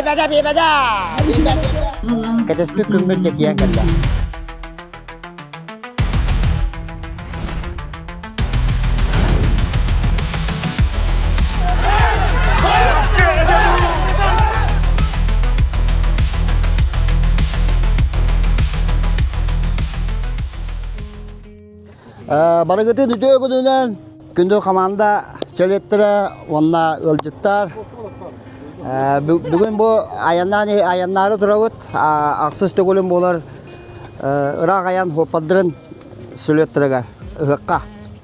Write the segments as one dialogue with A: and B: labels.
A: Биэбэдэ, биэбэдэ! Кэтэспит күммүт тэтийэн кэллэ. Барыгытын үтүө күнүнэн күндү хамаанда чөлүөттэрэ уонна ыалдьыттар. Бүгүн бу айаннаан айаннаары турабыт. Ахсыс төгүлүн буолар ыраах айан хуоппардарын сүлүөттэригэр ыһыкка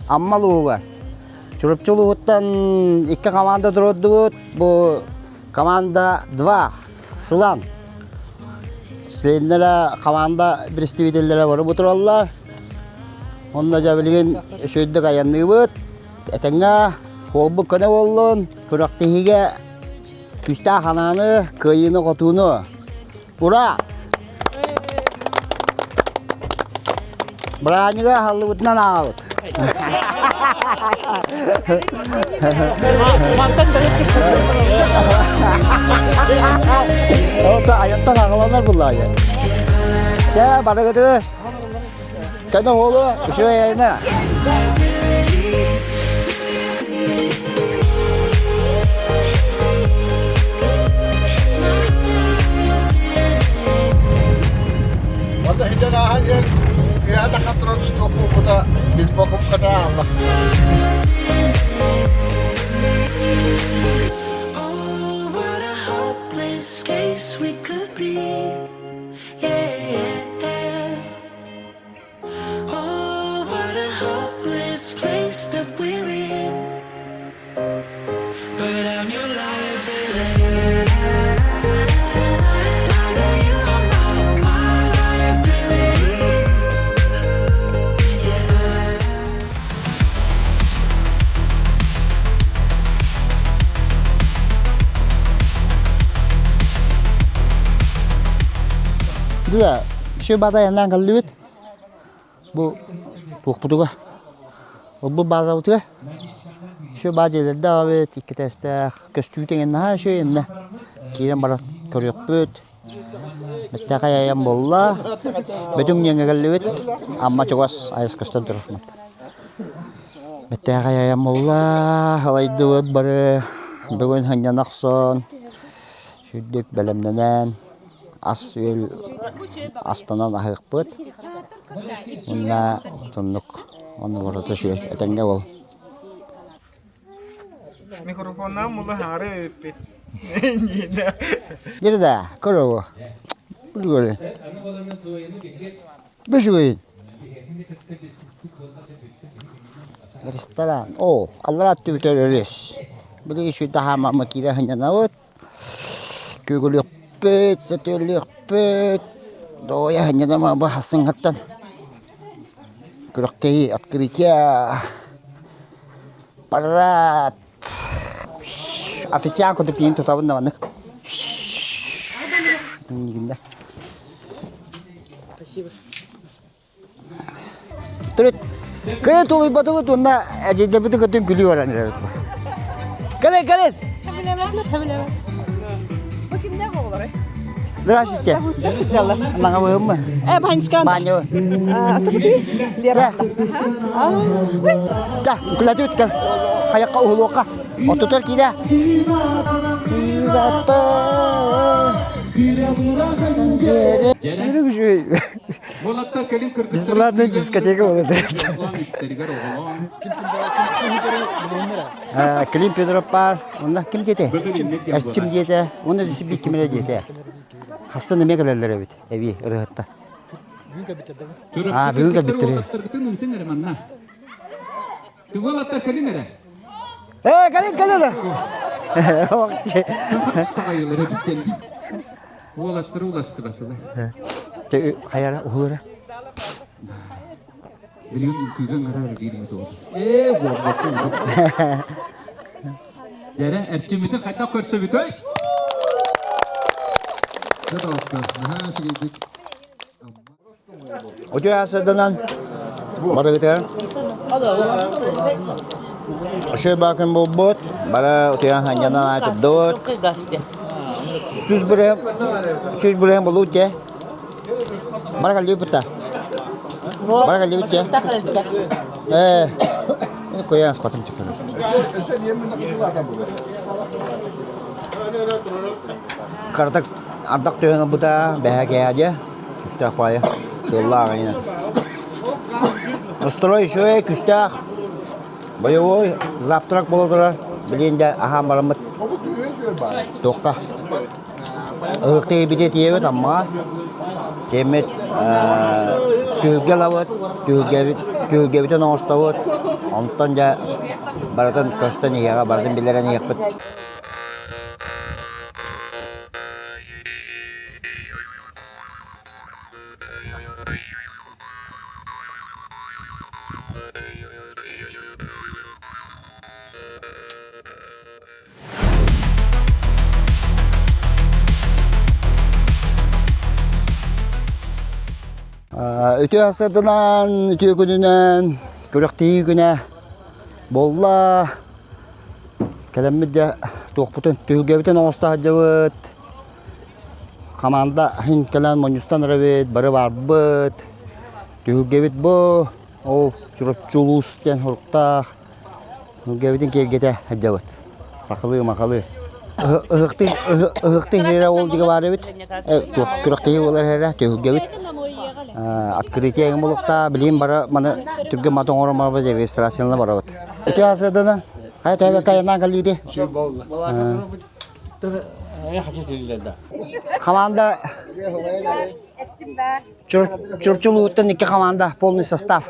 A: Амма улууһугар. Чурапчы улууһуттан икки команда туруордубут. Бу команда 2 Сылан. Членнэрэ команда представителлэрэ бары бу тураллар. Онно дьэ билигин үчүгэйдик айанныыбыт. Этэҥҥэ буолбут көнө буоллун, күрэхтэһиигэ күүстээх анааны, кыайыыны-хотууну. Ура! Бырааһынньыга аһыллыбытынан ааҕабыт. Ол айантан аҕаланар буллаайа. Чэ, барыгытыгар. Көнө уолу, үчүгэй айана.
B: Онно хитэн ааһан иһэн үөһэ таххан туран устуох буолбута бейсболкам хата аалла.
C: Oh, what a hopeless case we could be. Yeah. Oh, what a hopeless place that we're in. But I'm your liability. I know you are my liability. Yeah.
A: Да, еще батайынан кэллибит. Бу туохпутугар Ол-бу баазабытыгар еще баа дьиэлэрдээх эбит, икки этээстээх, көстүүтэ эҥин наһаа үчүгэй иннэ. Киирэн баран көрүөхпүт. Бэттээхэй айан буолла. Бөтүҥ диэҥҥэ кэллибит. Амма чугас айас көстөн турар. Бэттээхэй айан буолла. Ылайдыбыт бары. Бүгүн сынньана охсон, сүрдүк бэлэмнэнэн, ас-үөл астанан аһыахпыт. Уонна соннук онно барыта үчүгэй этэҥҥэ буол.
D: Микрофоннаах мула хаары ыыппыт.
A: Дьэ да, көрө Көрө. Бүшүгүйін. Ресторан. О, аллара түбүтөр өрүс. Билиги сүйдэ хаамама киирэ сынньанабыт. Күөгүлүөхпүт, сөтүөлүөхпүт, дуойа сынньанама бу хассыҥҥыттан күрэхтэһии открытие парад официант курдук тиийэн тутабын да маннык
D: Спасибо.
A: Төрүт кыайан тулуйбатыбыт уонна эдьиийдэрбитин кытын күлүү баран эрэбит. Кэлин, кэлин!
E: Бу кимнээх оҕолорой?
A: Здравствуйте. Наҥабыһыммы?
E: Э, Баньскан.
A: Баню.
E: Лера.
A: Да, күләтүт кэл. Хайакка уһулуохха. Оттутар киирэ. Biz bunlardan дискотека болады. Клим Федоров бар. Онда ким диэтэ? Эрчим диэтэ. Онно түсүп бит кимэрэ диэтэ. Хассын эмиэ кэлэллэр эбит. Эби ырыһытта. Аа, бүгүн кэлбиттэр. Ээ, кэлин кэлин.
F: Уолаттар улассыбатылар.
A: Хайара уһулара.
F: Билигин үҥкүүгэн араар биир туох. Ээ, буолбатын. Дэрэ, эрчиммитин хайдах көрсөбүтэй?
A: Үтүө аасырданан барыгытыгар Үчүгэй баакын буолбут, бары утуйан сынньанан аай турдубут. 101 101 болуу дьэ. Бара кэллибит да. Бара кэллибит дьэ. Ээ, коян спатым чыкыр. Картак ардак төһөн ылбыта бэһэ кээдьэ күстээх паайа тыаллаах айына. Настрой үчүгэй күстээх боевой завтрак буола турар. Билин дьэ аһаан бараммыт туохха ыһыктыйбити тиийэбит Аммаҕа тиэммит түһүлгэ ылабыт түһүлгэбит түһүлгэбитин оҥостобут онтон дьэ барытын көстөн иһиэҕэ барытын биллэрэн иһиэхпит. Үтүө сырдынан, үтүө күнүнэн, күрэхтэһии күнэ буолла. Кэлэммит дьэ туохпутун, түһүлгэбитин оҥосто сылдьабыт. Хамаанда иһин кэлэн мунньустан эрэбит, бары баарбыт. Түһүлгэбит бу, ол Чурапчы улуус диэн суруктаах. Түһүлгэбитин киэргэтэ сылдьабыт. Сахалыы-махалыы. Ыһыктыы ыһыктыы иһэрэ ол дигэ баар эбит. Туох күрэхтэһии буолар иһэрэ түһүлгэбит. Открытие эҥин буолуохтаах. Билигин бары маны түргэн мат оҥорон барабыт, регистрацияны барабыт. Үтүө асыдана. Хайа төһө кайанаан кэллииди? Команда Чурчулууттан икки команда полный состав.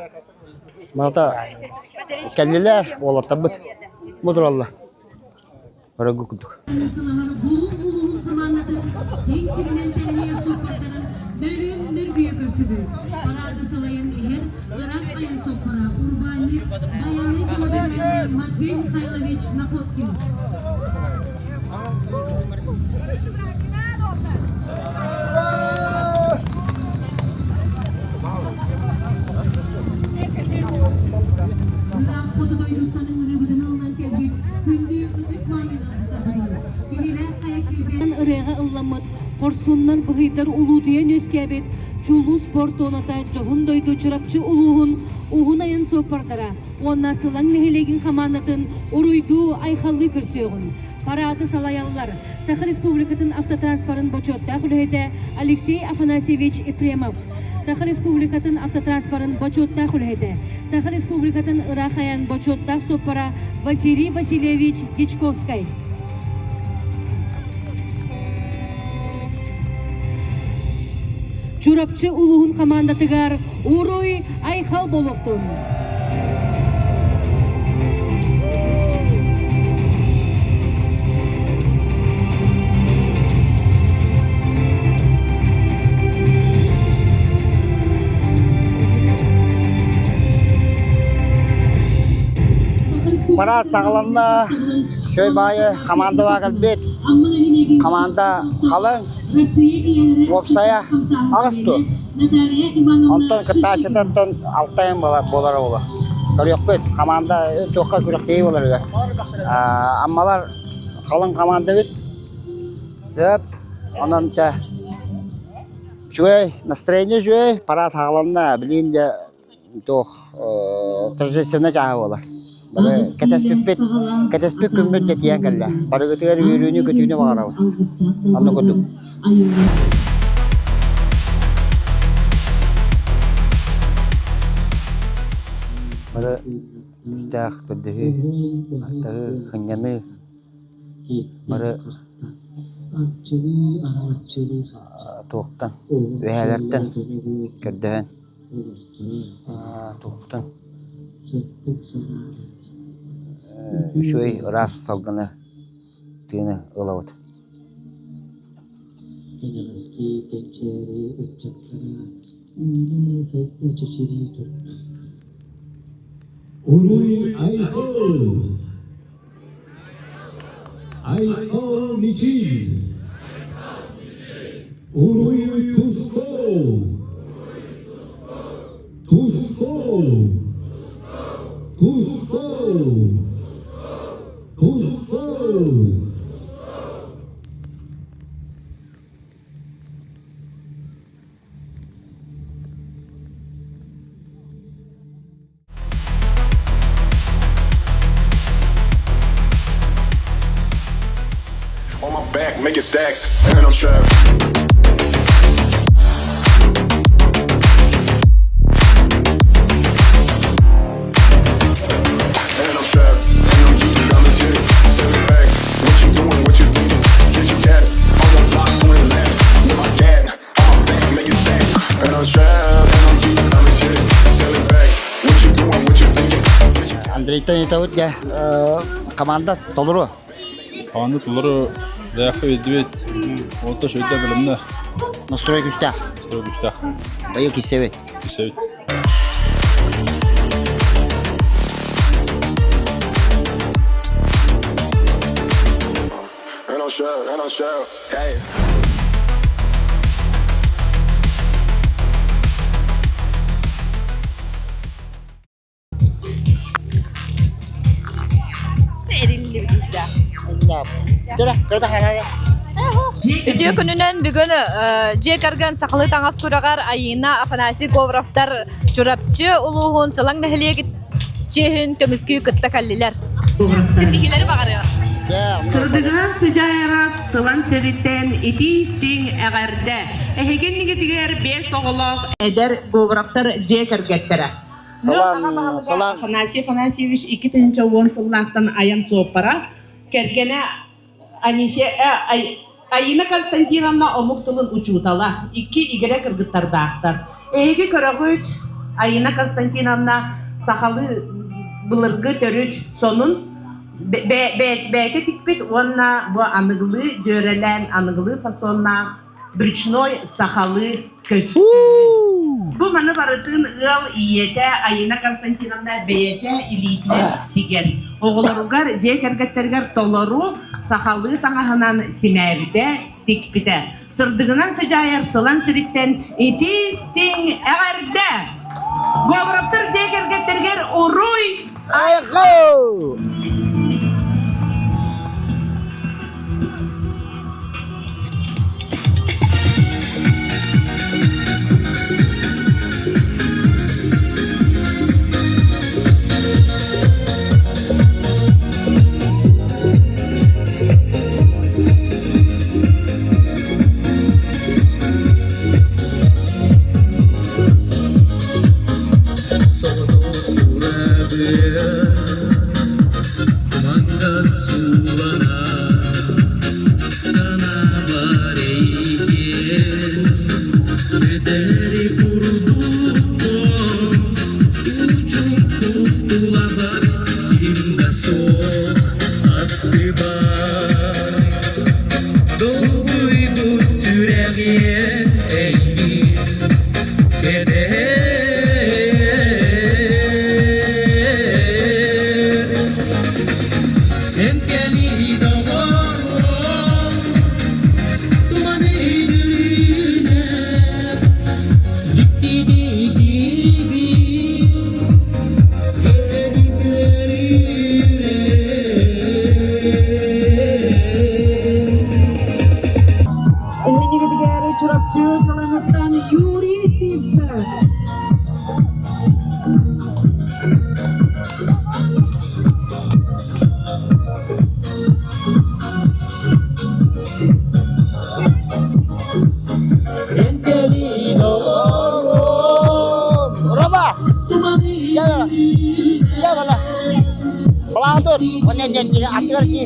A: Мата кэллилэр уолаттарбыт бу тураллар. Өрөгү курдук.
G: Булуҥ улууһун хамаандатын киэҥ сиринэн тэллиир суоппардарын нөрүөн нөргүйэ көрсүбүт. Параады салайан иһэр ыраах айан суоппара урбаанньыт байыаннай командир Матвей Михайлович Находкин. Ыраах хоту дойдуттан ыҥырыыбытын ылынан кэлбит күндү ытык Ырыаҕа ылламмыт хорсуннар быһыйдар улуутуйан үөскээбит чулуу спорт туоната дьоһун дойду Чурапчы улууһун уһун айан суоппардара уонна Сылаҥ нэһилиэгин хамаандатын уруйдуу айхаллыы көрсүөҕүн. Параады салайаллар Саха Республикатын автотранспорын бочуоттаах үлэһитэ Алексей Афанасьевич Ефремов, Саха Республикатын автотранспорын бочуоттаах үлэһитэ, Саха Республикатын ыраах айан бочуоттаах суоппара Василий Васильевич Дьячковскай. Чурапчы улууһун хамаандатыгар Уруй Айхал буолуохтун!
A: Парад саҕаланна. Үчүгэй баайы командалаах кэлбит. Команда халыҥ, уопсайа аҕыс ту. Онтон кыттааччытыттан алтайын буолара буолуо. Көрүөхпүт, команда туохха күрэхтэһии буоларыгар. Аммалар халыҥ команда эбит. Сөп. Онон тэ үчүгэй, настроение үчүгэй, парад саҕаланна. Билигин дьэ туох торжественнай чааһа буолар. Бары кэтэспиппит, кэтэспит күммүт дьэ тиийэн кэллэ. Барыгытыгар үөрүүнү-көтүүнү баҕарабын. Оннук курдук. Бары үстээх көрдөһүү, аттаһыы, сынньаныы бары туохтан, үөһээлэртэн көрдөһөн Туохтан үчүгэй ыраас салгыны тыыны ылабыт.
F: Уруй Айхол! Айхол Мичил! Уруй Тускул! Тускул! Тускул! Тускул!
H: On my back, making stacks, and I'm strapped. And I'm strapped, and I'm geeking down this here. Seven bags, what you doing, what you thinking? Get your cat on the block doing laps with my dad. On my back, making stacks, and I'm strapped, and I'm geeking down this here. Seven bags, what you doing, what you thinking? Get your
A: Андрейтан ыытабыт дьэ команда толору.
I: Команда толору заявка биэрдибит. Уонта шөйдө бэлэмнэ.
A: Настрой күүстээх.
I: Настрой күүстээх.
A: Быйыл киссэбит.
I: Киссэбит.
H: And I'm strapped, and I'm strapped. Hey.
J: Үтүө күнүнэн бүгүн дьиэ кэргэн сахалыы таҥас күрэҕэр Айыына Афанасий Говоровтар Чурапчы улууһун Сылаҥ нэһилиэгин чиэһин көмүскүү кытта кэллилэр. Ситиһиилэри баҕарыах.
K: Сырдыгынан сыдьаайара сылан сириттэн итии-истиҥ эҕэрдэ! Эһиги иннигитигэр биэс оҕолоох эдэр Говоровтар дьиэ кэргэттэрэ.
A: Сылан, сылан.
K: Афанасий Афанасьевич 2010 сыллаахтан айан суоппара, кэргэнэ Анисия, Айина Константиновна омук тылын учуутала, икки игирэ кыргыттардаахтар. Эһиги көрөҕүт, Айина Константиновна сахалыы былыргы төрүт сонун бэйэтэ тикпит уонна бу аныгылыы дьүөрэлээн аныгылыы фасоннаах брючной сахалыы көстүү. Бу маны барытын ыал ийэтэ Айина Константиновна бэйэтэ илиитинэн тигэр. Оҕолоругар, дьиэ кэргэттэригэр толору сахалыы таҥаһынан симээбитэ, тикпитэ. Сырдыгынан сыдьаайар сылан сириттэн итии-истиҥ эҕэрдэ! Говоровтар дьиэ кэргэттэригэр уруй!
A: Айхау!
K: Эһинигитигэр Чурапчы саланыттан Юрий Сивцев.
A: Роба! Gel Gel bana. Kulağını tut. O ne ne atıyor ki.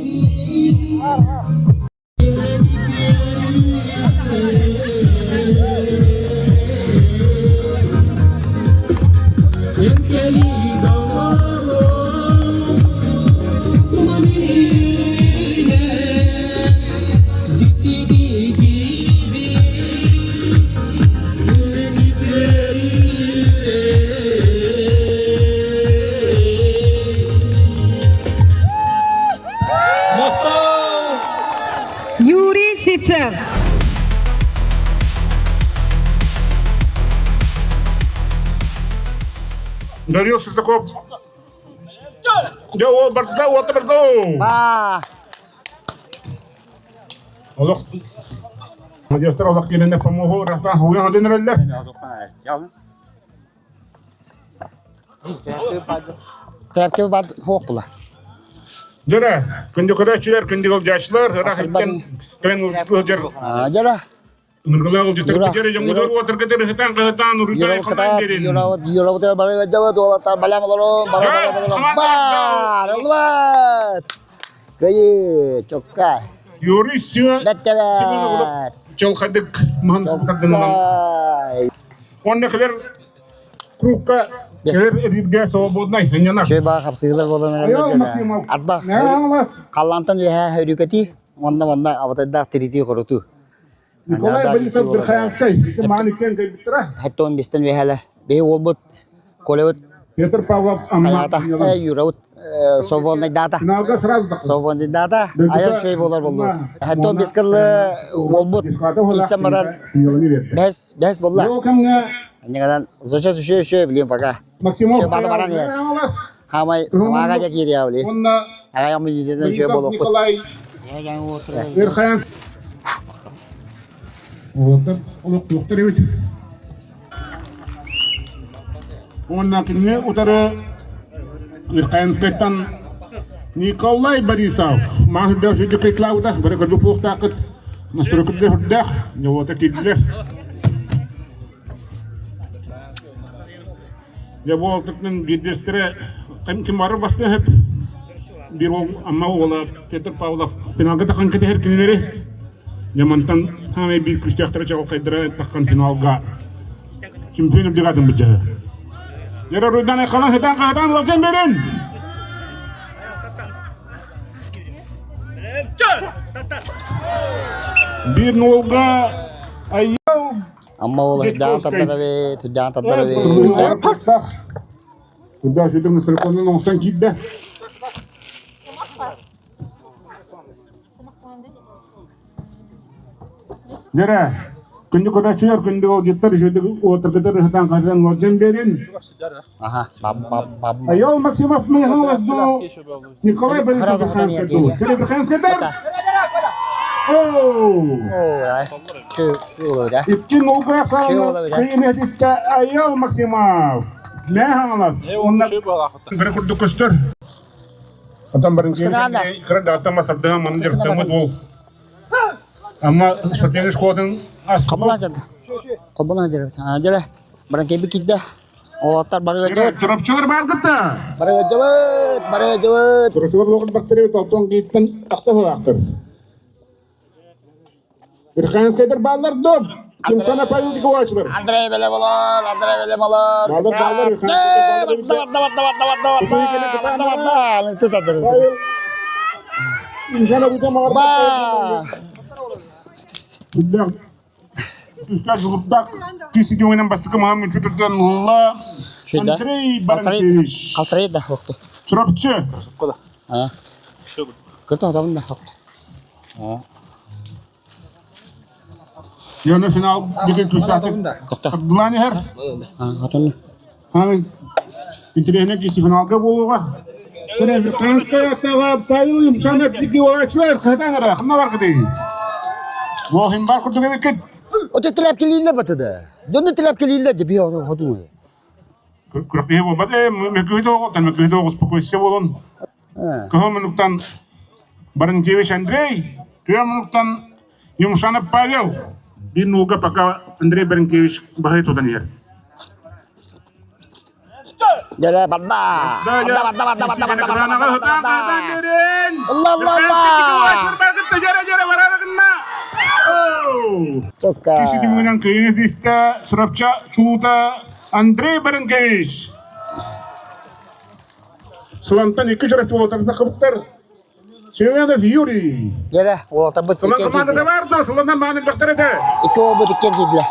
K: Юрий Сивцев.
L: Дарил Шестаков. Дьэ, уол барда, уолта барда.
A: Ба.
L: Олох. Мадьястар олох киирэнэ помогу растан хуйан один эрэллэр.
A: Тряпки бар хуох була.
L: Дьэрэ, күндү көрөөччүлэр, күндү ыалдьааччылар, ыраах иттэн кэлэн ыалдьар
A: Дьэрэ.
L: Ыҥыргылаах ыалдьыттар дьэрэ дьоҥҥутугар уотаргытыр ыһытаан-хаһытаан уруйдаан халаан биэрин.
A: Юрабыт бары ыалдьабыт уолаттар балам олорун, бары бары бары бар, ылбат. Кыйы, чокка.
L: Юрий Семенов чолхадык маһын тардынынан. Онно кэлэр Кругка кэлэр эргиргэ свободнай ынньанар.
A: Үчүгэй баҕа хапсыһыылар буолан эрэллэр Ардах халлаантан үөһээ өрүүкэтии уонна манна абатайдаах тиритии хорутуу.
L: Николай Борисов Верхоянскай ити маан иккиэн кэлбиттэрэ.
A: Хэттон бистен үөһээлэр. Биһи уолбут Колябыт
L: Петр Павлов Амма
A: Юрабыт свободный дата.
L: Финалга сразу
A: Свободный дата. Айар шей болар болду. Хэттон бес кыллы уолбут кисэн барар бэс бэс болла. Иннигинэн зачем еще еще блин пока.
L: Максимов
A: Еще бары баран иһэр. Хамай самаға да киириэ били. Аҕайах мүнүүтэнэн үчүгэй буолуохпут.
L: Николай Верхоянск. Уолаттар олохтоохтор эбит. Уонна кинини утары Верхоянскайтан Николай Борисов маах үрдээх сүрдүк кыйтлаабыта бары көрбүт буолуохтааххыт. Настройка үрдээх, дьэ киирдилэр. Дьэ бу алтытынан биирдэстэрэ ким бары бастыһыт биир уол Амма уола Петр Павлов финалга таххан кэтэһэр кинилэри. Дьэ мантан саамай биир күүстээхтэрэ чаҕылхайдара таххан финалга чемпион үрдүк быдьаһы. Дьэ Руйдан айхалан хытаан хаһытаан уолдьан берин! Биир нуолга айыл
A: Амма уола үрдээн тардар эбит, үрдээн тардар эбит.
L: Куда сүтүҥ сырконун оҥостон киирдэ. Дьэрэ, күндү көрөөччүлэр, күндү ыалдьыттар, үчүгэйдик уотаргытар ыһытан хатан уордьан биэрин.
A: Аха, бам бам бам.
L: Айол Максимов Михайлов дуу, Николай Борисов Верхоянскай дуу. Верхоянскайдар! Икки нолга сааны кыйын Айол Максимов. Мэ хаҥалас. Бары курдук көстөр. Атам барын кыра даата масардыга маны дьарыктаммыт ол. Амма спортивный школатын
A: Хобула дьэ баран кэби кидде Уолаттар бары ыалдьыбыт.
L: Чурапчылар баар кытта.
A: Бары ыалдьыбыт, бары ыалдьыбыт.
L: Чурапчылар лоҕун бактары алтон гейттен тахса сылаахтар. Верхоянскайдар бааллар дом. Кимсана Павел Николаевичтар.
A: Андрей беле болор, Андрей беле болор.
L: Бааллар, бааллар, Верхоянскайдар бааллар. Павел Иншалла бутамаҕар.
A: Ба!
L: Үстэ Жугурдак киси бастакы маһын мүччүтүттэн ылла Андрей Баранкевич.
A: Халтарай да хоқты.
L: Чурапчы.
A: Кырта отабын да хоқты.
L: Яны финал деген күстәтик. Абдуллан иһэр.
A: Отон.
L: Интеллигент киси финалга болуға. Американская сага Павел Юмшанов дигиочлар хатан ханна бар кыды. Вохин бар курдук эбиккит.
A: Оте тилэп келииллэ батыда. Дьонну тилэп келииллэ деп хотун.
L: Күрәктеһи буолбат ээ мөкүһү оҕотан мөкүһү оҕус спокойствие болон. Кыһыл мунуктан Баранкевич Андрей, түө мунуктан Юмшанов Павел. Бир нуулга пока Андрей Баранкевич баһый тутан иһэр.
A: Дьэ барда. Барда барда барда барда барда барда барда барда. Allah Allah Allah. Чокка.
L: Киси түмүгүнэн кыйыны тиистэ Чурапча чулуута Андрей Баранкевич. Сылантан икки чурапчы уолаттарына кыбыттар. Семенов Юрий.
A: Дьэ, уолаттарбыт
L: Сылан командада бар да, сыланнан мааны элбэхтэр этэ.
A: Икки уолбут иккиэн киирдилэр.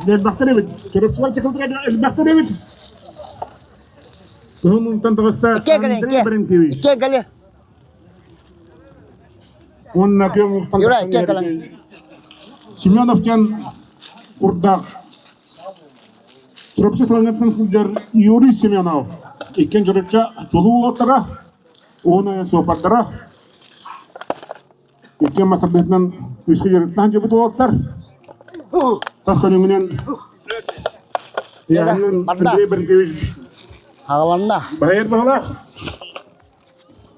L: Элбэхтэр эбит. Чурапчылар чыкылтыга элбэхтэр эбит. Кыһыл мунтан таҕыста Андрей Баранкевич.
A: Иккиэн кэлэ.
L: Уонна күөх
A: Юра, иккиэн кэлэн.
L: Семенов диэн курдаах Чурапчы сылаҥҥаттан сылдьар Юрий Семенов иккиэн Чурапча чулуу уолаттара Уһун суоппардара икки массардыытынан үскэ дьарыктаан дьыбыт уолаттар тас көрүҥүнэн Яғынан Андрей Баранкевич
A: Хааланна.
L: Баһайар баһылаах.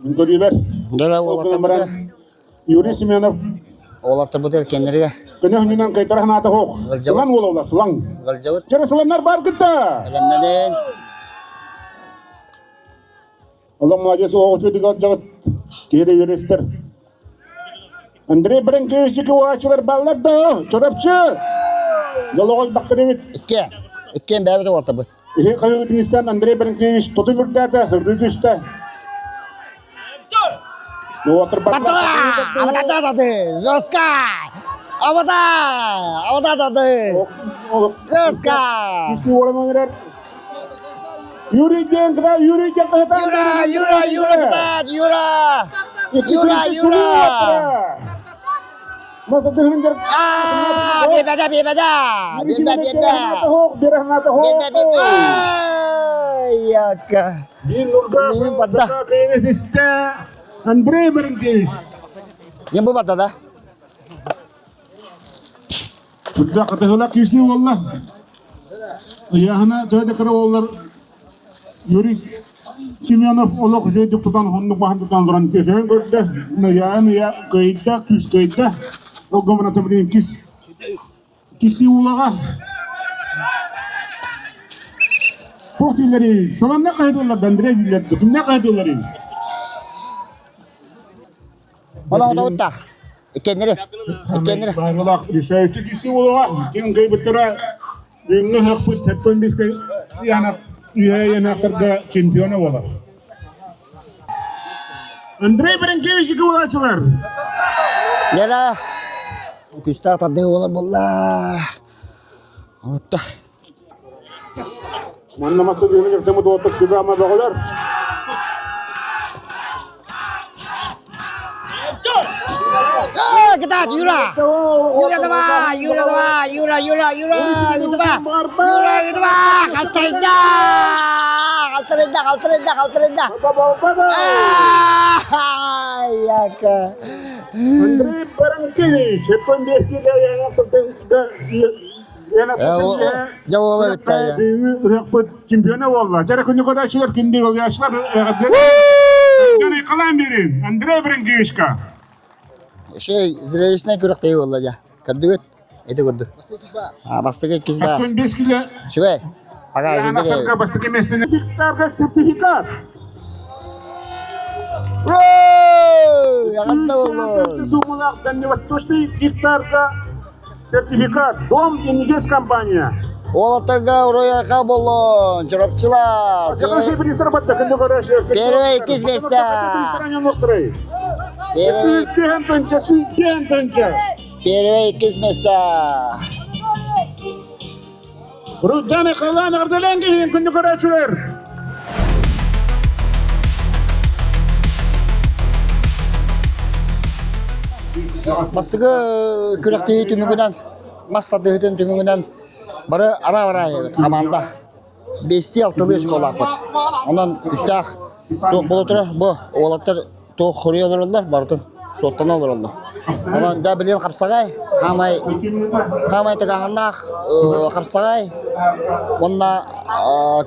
L: Мин көрүүбэр.
A: Дара уолаттарбытыгар
L: Юрий Семенов
A: уолаттарбытыгар кэннэргэ
L: көнө хүнүнэн кайтара санаата суох. Сылан уола сылаҥ.
A: Ыалдьабыт.
L: Чэрэ сыланнар бар кытта.
A: Бэлэмнэнин.
L: Олох молодец оҕо үчүгэй ыалдьабыт. Киһи үөрестер. Андрей Баранкевич уолааччылар баллар да, Чурапчы! Дьолоҕой бахтарыбыт.
A: Икки. Иккиэн бэйэбит уолаттарбыт.
L: Иһи хайыытын истэн Андрей Баранкевич туту үрдээтэ, сырдыы түстэ.
A: Жестко! Авата! Авата! Жестко!
L: Юрий диэн Юрий диэн
A: Юра, Юра, Юра, кытаат, Юра! Юра, Юра! Аа, биэрбэтэ, биэрбэтэ! Биэрбэ, биэрбэ! Биэрбэ, биэрбэ! Яка! Барда.
L: Андрей Баранкевич.
A: Не бу барда да?
L: Үрдэ кытыһыла киирсии буолла. Ыйааһына төһө да кыра буоллар Юрий Семенов олох үчүгэйдик тутан уһуннук баһан тутан туран тиэтэйэн көрдө. Ыйааһын ыйа кыайда, күүс кыайда. Ол гомоната билигин кис киси уулаҕа. Туох дииллэрий? Саламна хайдыллар Андрей дииллэр, кимнээх хайдылларый?
A: Олоҕдоуттаах. Иккиэннэри. Иккиэннэри.
L: Баарылаах решающий киси уулаҕа. Ким кыйбыттара бүгүҥҥү ыһыахпыт сэттэн бискэ янахтарга чемпиона буолар. Андрей Баранкевич икки
A: Лера, күүстээх тардыы буолар буолла. Онутта.
L: Манна маса дьиэни кэртэммит уолаттар сүбэ-ама бөҕөлөр.
A: Кытаат, Юра! Юра, давай! Юра, давай! Юра, Юра, Юра! Давай! Юра, давай! Халтарыйда! Халтарыйда, халтарыйда, халтарыйда! Яка!
L: Андрей Баранкевич,
A: Дьэ уола бүттэ.
L: Чемпиона буолла. Дьэ күнү көрөөччүлэр күндү ылыаччылар Қалан берин Андрей Баранкевичка.
A: Шей, зрелищный күрэхтэһии буолла дьэ. Көрдүгүт? Ити курдук. А, бастакы иккис баар.
L: 5 кило.
A: Үчүгэй. Пока үчүгэй.
L: Бастакы местени сертификат.
A: Яҕатта боллун.
L: Суммалаах Дальневосточный гектарга Сертификат Дом Инвест компания.
A: Уолаттарга уруйаха боллун, чурапчылар. Первый иккис место. Первый Первый иккис место.
L: Руданы қалан ардаlan келген күнді көрәчілер.
A: Бастакы күрэхтэһии түмүгүнэн мас тардыһыытын түмүгүнэн бары ара-ара эбит хамаанда. Бэстии алтылыы школаахпыт. Онон күүстээх туох буола турар бу уолаттар туох хоруйа олороллор барытын суоттана олороллор. Онон дьэ билигин хапсаҕай хаамай хаамай тыгааһыннаах хапсаҕай уонна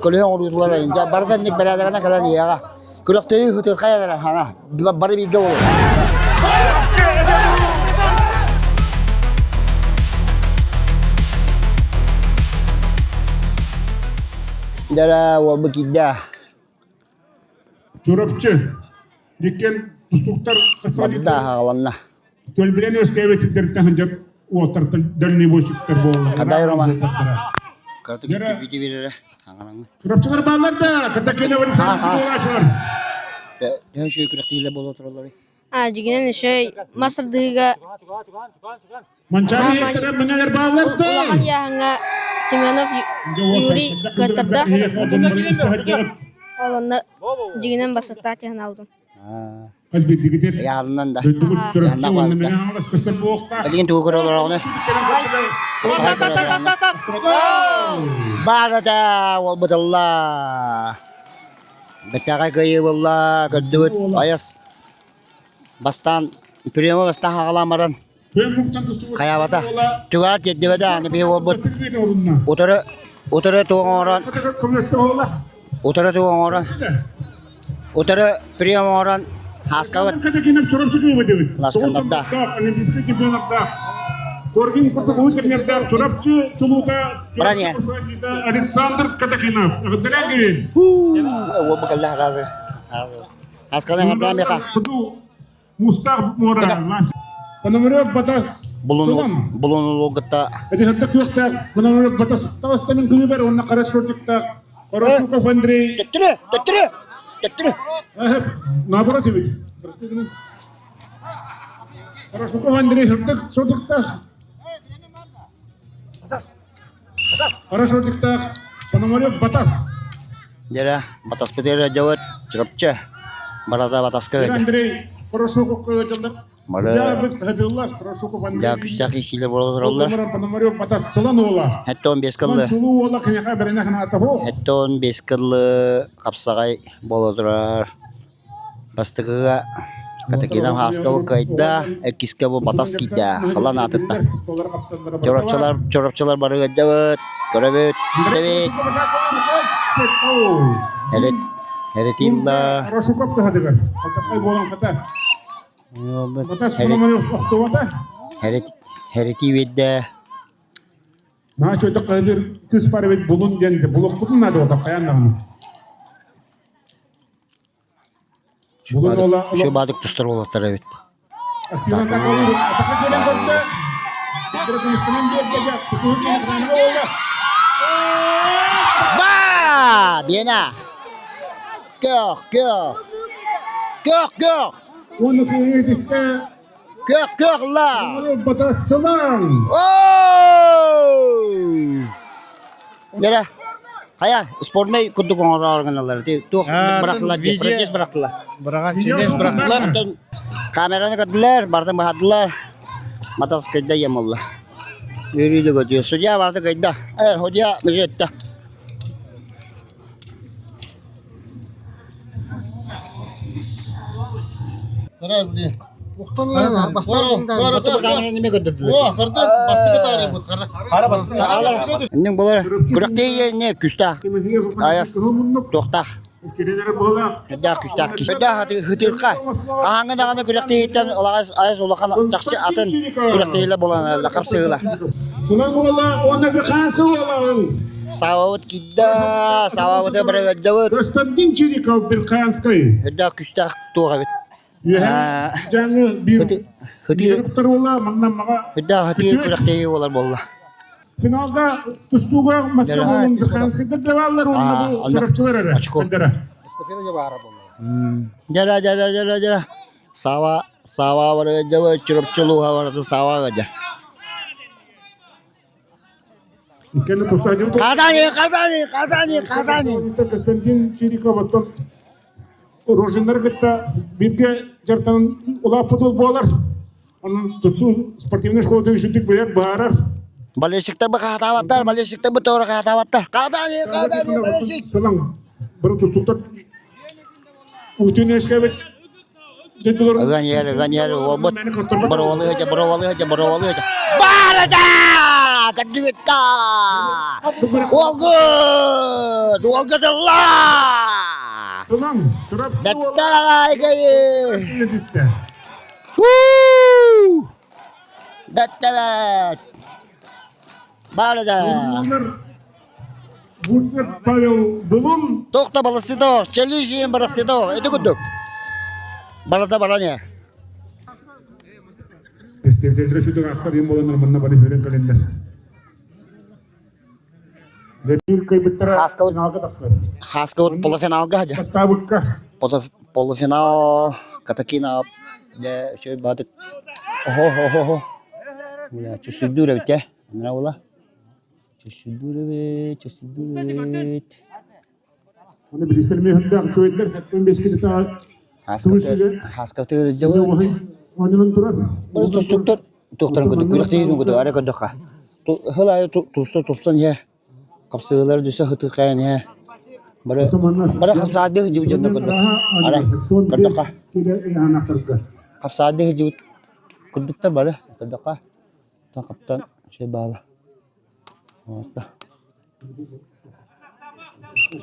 A: көлөһө оҥоруутулар дьэ барыта инник бэрээдэгинэн кэлэн иһиэҕэ. Күрэхтэһии ытырхай эрэ хаҥа бары бииргэ буолуо. Дьэ уолбут киирдэ.
L: Чурапчы диккен тустуктар
A: Барда хааланна.
L: Төлбүлэн өскөбүт сирдэртэн сылдьар уолтартан дальнобойщиктар буолаллар.
A: Хадай Рома. Кыратык бүтү биэрэрэ.
L: Чурапчылар бааллар да, кырдаккына буолаачылар.
A: Төһө үчүгэй күрэхтэһиилэр буола туралларый?
M: А, дьигинэн үчүгэй мас ардыһыыга
L: Манчаары иһиттэрэ мэнэлэр бааллар да.
M: Улахан ыйааһыҥҥа Семенов Юрий кыаттарда. Ол онно дьигинэн бассахтаах тиһэн аалбытым.
L: Хас биирдигитин
A: Ыйааһынынан да.
L: дойдубут Чурапчы уонна Мэҥэ Хаҥалас көстөр буолуохтаах.
A: Билигин тугу көрө олороҕуну? Баар этэ уолбут ылла. Бэттэҕэ кыайыы буолла, көрдүгүт, айас. Бастаан приема бастаан хаҕалаан баран хайаабата. Түгэҕэр тиэрдибэтэ аны биһи уолбут утары утары тугу оҥорон утары тугу оҥорон утары прием оҥорон. Хааскабыт.
L: Катакинов Чурапчы кыйбыт
A: Лашкандарда.
L: Олимпийский чемпионаттаах. Коркин курдук улуу тренердаах Чурапчы чулуута
A: Броня.
L: Александр Катакинов. Эҕэрдэлээн кэлин.
A: Уол букаллах разы. Асканы хатаам яха.
L: Мустаах муора. Пономарев Батас.
A: Булун булун кытта.
L: Эти хатта күөхтээх Пономарев Батас таҕыстамын кыыбар уонна қара шортиктаах Хорошуков Андрей.
A: Төттүрү, төттүрү, төттүрү.
L: Наоборот эбит. Прости Хорошуков Андрей сырдык шортиктаах. Қара шортиктаах Пономарев Батас.
A: Дьэрэ, батаспыт эрэ дьабыт, Чурапчы. Барата батаска ыйда.
L: Андрей Хорошуков кыгачалар.
A: Бары дьаа күстээх иисиилэр буола тураллар.
L: Пономарев Батас сылан уола.
A: 75 кыллы.
L: Чулуу уола киниэхэ бэринэ ханаата хо.
A: 75 кыллы хапсаҕай буола турар. Бастакыга Катакина Хаскова кыайда, иккискэ бу Батас киирдэ, халан аатыттан. Чорапчылар, чорапчылар бары ыалдьабыт, көрөбүт, истэбит. Эрет, эретилла.
L: Хорошуков туһадыгар. Алтакай буолан хата. Батас Пономарев охтубата.
A: Эрет, эретии биэрдэ.
L: Наһаа үчүгэйдик хаһыытыыр кыыс баар эбит булун диэн булуохпутун наада буолта хайаан даҕаны. Булун уола
A: Үчүгэй баадык тустар уолаттар эбит. Ба! Биэнэ! Көх, көх! Көх, көх!
L: Уонна кыайыы
A: Көх, көх ла!
L: Батассалаан!
A: Дьэрэ, хайа, спорнай курдук оҥороору гыналлар. Туох бырахтылар дии, протест бырахтылар.
B: Быраҕан чилиэс бырахтылар.
A: Камераны көрдүлэр, барытын быһардылар. Матас кыйда ийэм буолла. Үөрүү да көтүө. Судья барыта кыйда. Э, судья мүжүөттэ. Иннин болар күрэхтэһии күстээх айас туохтаах Эрдээх күстээх киһи. Эрдээх хытырха. Хаһааҥҥы даҕаны күрэхтэһииттэн айас улахан чахчы атын күрэхтэһиилэр буолан хапсыһыылар. Саабабыт киирдэ, саабабыты барыгырдыбыт.
L: Константин Чириков Белханский.
A: Эрдээх күстээх туох эбит.
L: Үөһээ Дьааҥы биир уола манна маҕа
A: Хытыы күрэхтэһии буолар буолла.
L: Финалга тустууга Москва буолун Ханскайдар баллар уонна бу чурапчылар эрэ.
A: Дьара дьара дьара дьара Сава Сава барыга дьаба Чурапчы улууһа барыта Саваҕа дьа. Казани, Казани, Казани, Казани.
L: Константин Чириков оттон Рожиннары кытта бииргэ дьарыктанан улааппыт уол буолар. Онон тутуу спортивнай школатын үчүгдүк билэр, быһаарар.
A: Болельщиктар бы хаһатаабаттар, болельщиктар бы тоҕо хаһатаабаттар. Казани, Казани, болельщик.
L: Сылаҥ бары тустууктар уутун үөскээбит
A: Ыган иһэр, ыган иһэр, уолбут боруобалыы сылдьа, боруобалыы сылдьа, боруобалыы сылдьа. Баарата! Көрдүгүт да! Уолгут! Уолгут ылла!
L: Сылаҥ, Чурапчы
A: Бэттэ кыайыы! Уу! Бэттэ бэт! Баарата!
L: Бурцев Павел Булун.
A: Туох да балысыдо, челижиен барасыдо, это курдук. Барата баране.
L: Представитель сүтүк ахсар им боланар манна бары хүрен кэлэннэр. Дебир кыйбыттара финалга тахсар.
A: Хаскабыт полуфиналга хадьа.
L: Бастаабыкка.
A: Полуфинал Катакина дьэ үчүгэй баатык. Охо охо охо. Бля, чүсүрдүүр эбит э. Мына була. Чөсүлдүүр эбит, чөсүлдүүр эбит.
L: Аны билистер мехүрдээх үчүгэйдэр хэттэн бескитэ
A: Хаскатыгар дьабыт.
L: Онунан турар.
A: Бары тустуктар туохтарын көрдүк, күрэхтэһиитин көрдүк, ара көрдөххө. Хыл аайы тупса тупсан иһэ, хапсыһыылар дүсэ хытыхайан иһэ. Бары бары хапсаардыы сылдьыбыт дьоннор көрдөх. Ара көрдөххө. Хапсаардыы сылдьыбыт курдуктар бары көрдөххө. Хаптан үчүгэй баала.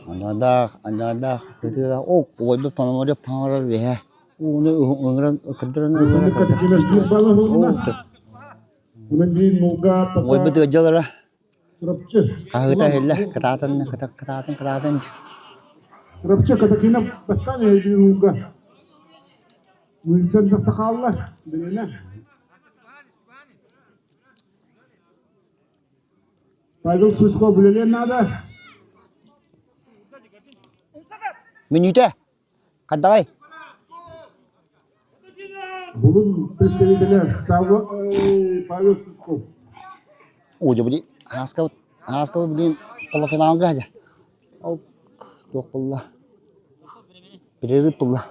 A: Андаах, андаах, ытыылаах, о, уойбут пономарев паҥарар үөһэ. Ууну ыҥыран көрдөрөн
L: Катакинов биир балл уһунна. Онон биир нулга пока
A: Уойбут ыалдьалара
L: Чурапчы.
A: хаһыыта иһиллэ кытаатан кытаатан кытаатан
L: Чурапчы Катакинов бастаан иһэр нулга. Мүлтэн да сахаалла билинэ. Павел Сучков үлэлиэн наада.
A: Мүнүүтэ Хайдаҕай?
L: Булун представителя Савва Павел Сучков.
A: О, дьэ били Ааска Ааска билин полуфиналга дьэ. Ол туох буолла? Перерыв буолла.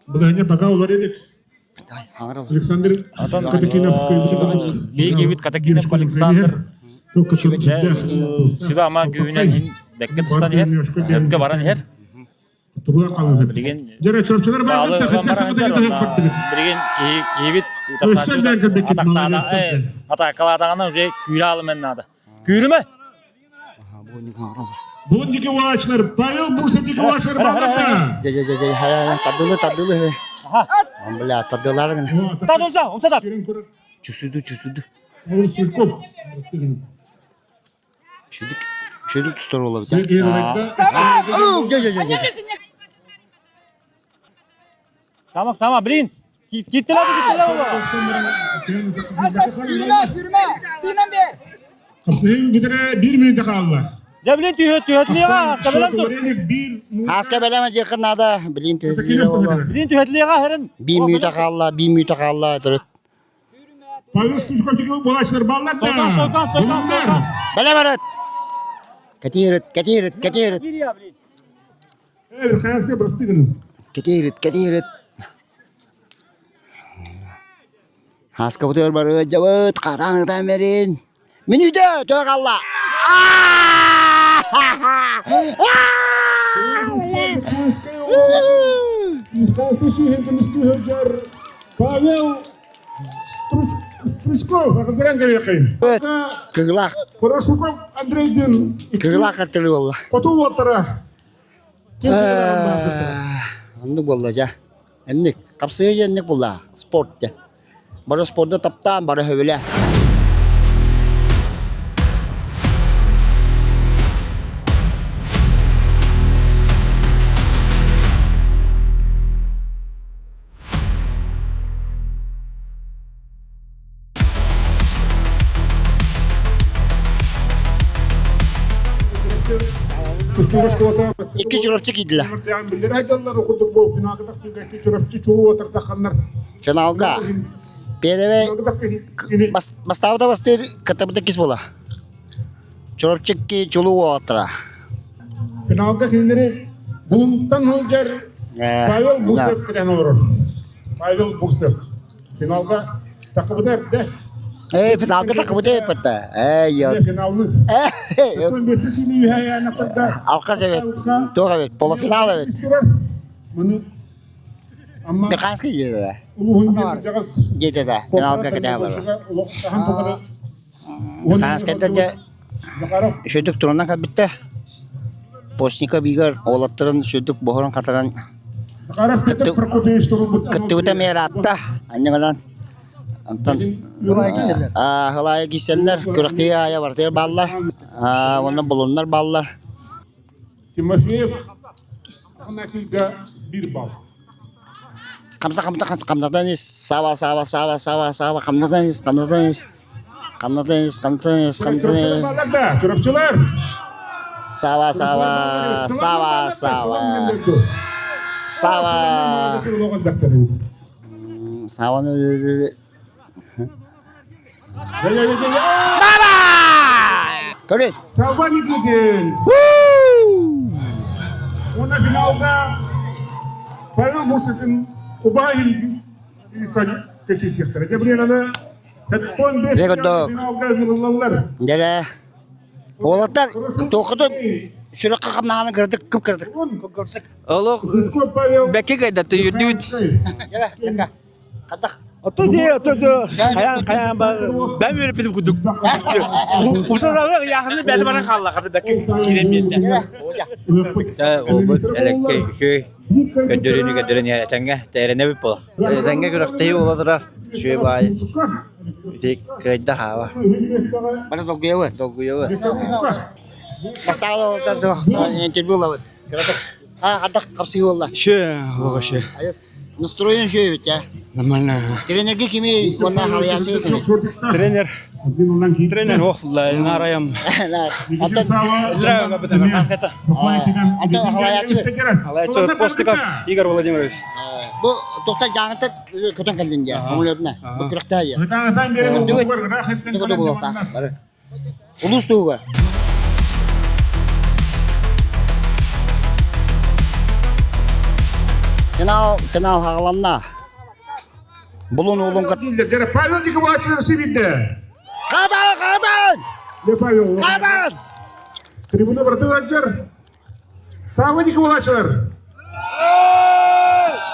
L: Былаһыня пока олор илик. Александр Катакинов
N: Биһиги Катакинов Александр сүбэ-ама күүһүнэн иһин бэккэ тустан иһэр, өпкө баран иһэр. Билигин билигин киһибит атаакалаатаҕына уже күүрэ аалыман наада. Күүрүмэ!
L: Бун Николаевичтар, Павел Бурсов Николаевичтар балларда.
A: Дьэ, дьэ, дьэ, дьэ, хайа, тардылы, тардылы. Бля, тардылар гына.
N: Тат умса, умса тат.
A: Чусуду, чусуду.
L: Павел Сверков.
A: Шүдүк, шүдүк тустар олабыт. Дьэ, дьэ, дьэ, дьэ.
N: Сама, сама, блин. Киттилер, киттилер
L: Хапсыһын бүтэрэ биир мүнүүтэ хаалла.
N: Дьэ билин түһөтлиэҕэ, аска бэлэм тур.
A: Аска бэлэм дьиэххин наада, билин түһөтлиэҕэ буолла.
N: Билин түһөтлиэҕэ, хэрин.
A: Биир мүнүүтэ хаалла, биир мүнүүтэ хаалла, төрүт.
L: Павел Сучков буолааччылар баллар да.
A: Бэлэм эрит. Кэтиирит, кэтиирит, кэтиирит.
L: Верхоянская простыгын.
A: Кэтиирит, кэтиирит. Хаскабытыгар бары ыалдьабыт, хатаан ытан бэрин. Мүнүүтэ төһө хаалла?
L: Михайловский сүүһүн көмүскүү сылдьар Павел Стручков акылдыран кэлиэххин.
A: Кыгылаах.
L: Хорошуков Андрейдин
A: Кыгылаах аттары буолла.
L: Хоту уоттара.
A: Оннук буолла дьэ. Энник, хапсыһыы дьэ энник буолла. Спорт дьэ. Бары спорду таптаан, бары сөбүлээ. Икки чурапчы киирдилэр. Финалга первый бастаабыта бастыыр кыттабыта кис буола. Чурапчы чулуу уолаттара.
L: Финалга кинилэри Булунтан сылдьар Павел Бурцев кэлэн олорор. Павел Бурцев. Финалга тахсыбыта эрдэ.
A: Ээ, финалга тахсыбыта эппэтэ. Ээ, я.
L: Финалны.
A: Алкас эбит. Туох эбит? Полуфинал эбит. Миханский диэтэ. Диэтэ да. Финалга кэтэһэлэр. Миханскайда дьэ үчүгдүк турунан кэлбиттэр. Постников Игорь уолаттарын үчүгдүк буһаран-хатаран кыттыбыта эмиэ ыраатта. Анньыгынан онтон Аһылаайа киирсэллэр, күрэхтэһии аайы барытыгар бааллар. Уонна булуннар бааллар.
L: Тимофеев Афанасийга биир балл.
A: Хамса хамта хамнатан ис, саба саба саба саба саба хамнатан ис, хамнатан ис, хамнатан ис, хамнатан ис, хамнатан ис.
L: Чурапчылар!
A: Саба саба саба саба саба Сабаны Баба! Көрүн.
L: Саба Никитин! Уонна финалга Павел Мурситин убайын Иса кэкиисиэхтэрэ. Дьэ, блин, аны 75 финалга ыҥырыллаллар.
A: Дьэрэ. Уолаттар, туоххутун сүрэххэ хамнаһаны кырдык, кып кырдык.
D: Олох бэккэ кайдатты үрдүбүт.
A: Дьэрэ, дьэкэ. Хатах.
O: Ото дии, ото хайаан хайаан бэм үөреппитим курдук. Усалары ыйаахыны бэти баран хаалла хаты бэккэ киирэн биэрдэ.
N: Олбут элеккэй үчүгэй көрдөрүүнү көрдөрөн этэҥҥэ тэрэнэбит буола.
B: Этэҥҥэ күрэхтэһии буола турар. Үчүгэй баайы. Ити кыайда хаава.
A: Бары долгуйабы.
B: Долгуйабы.
A: Бастаалы интервью ылабыт. Хардах хапсыы буолла.
O: Шө, олоҕо шө.
A: Айас. Настроен шө эбит я.
O: Нормально.
A: Тренерге кими уонна халыйаачы кими?
O: Тренер тренер ох нараям.
A: Антон Антон халыйаачы.
O: Халыйаачы Постников Игорь Владимирович.
A: Бу тоқта жаңыта көтөн кэллин дия. Оңлөрүнэ. Бу күрэхтэ я. Улуус туһугар. Финал, финал хаҕаланна. Булун улун кыт...
L: Павел Николаевич сибидде.
A: Хадан, хадан! Хадан!
L: Трибуна братыгар Сава Николаевичлар.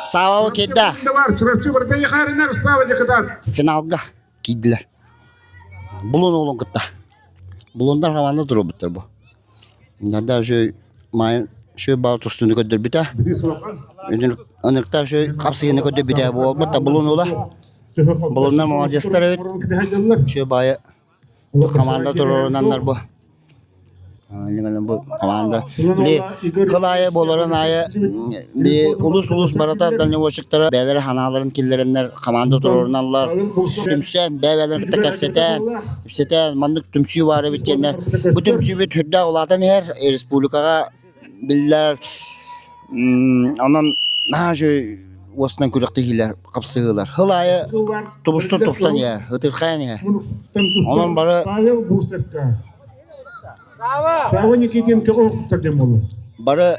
A: Сава киирдэ.
L: Чурапчы барыта яхарынар Сава дьакытат.
A: Финалга киирдилэр. Булун уолун кытта. Булундар хамаанда туруорбуттар бу. Иногда үчүгэй маайын үчүгэй баҕа тустууну көрдөрбүтэ. Ынырыктаах үчүгэй хапсыһыыны көрдөрбүтэ буолбут да Булун уола. Булуннар молодецтар эбит. Үчүгэй баайы хамаанда туруорунаннар бу. Бу команда били кыл аайы буоларын аайы би улус-улус барыта дальнобойщиктара бэйэлэрэ санааларын киллэрэннэр команда туруоруналлар. Түмсэн, бэйэ-бэйэлэрин кытта кэпсэтэн, кэпсэтэн маннык түмсүү баар эбит диэннэр. Бу түмсүүбүт сүрдээх улаатан иһэр республикаҕа биллэр. Онон наһаа үчүгэй уостанан күрэхтэһиилэр, хапсыһыылар. Сыл аайы тубустун тупсан иһэр, ытырхайан иһэр. Онон бары
L: Павел Бурцевка. Сава Никитин көҕө диэн буолла.
A: Бары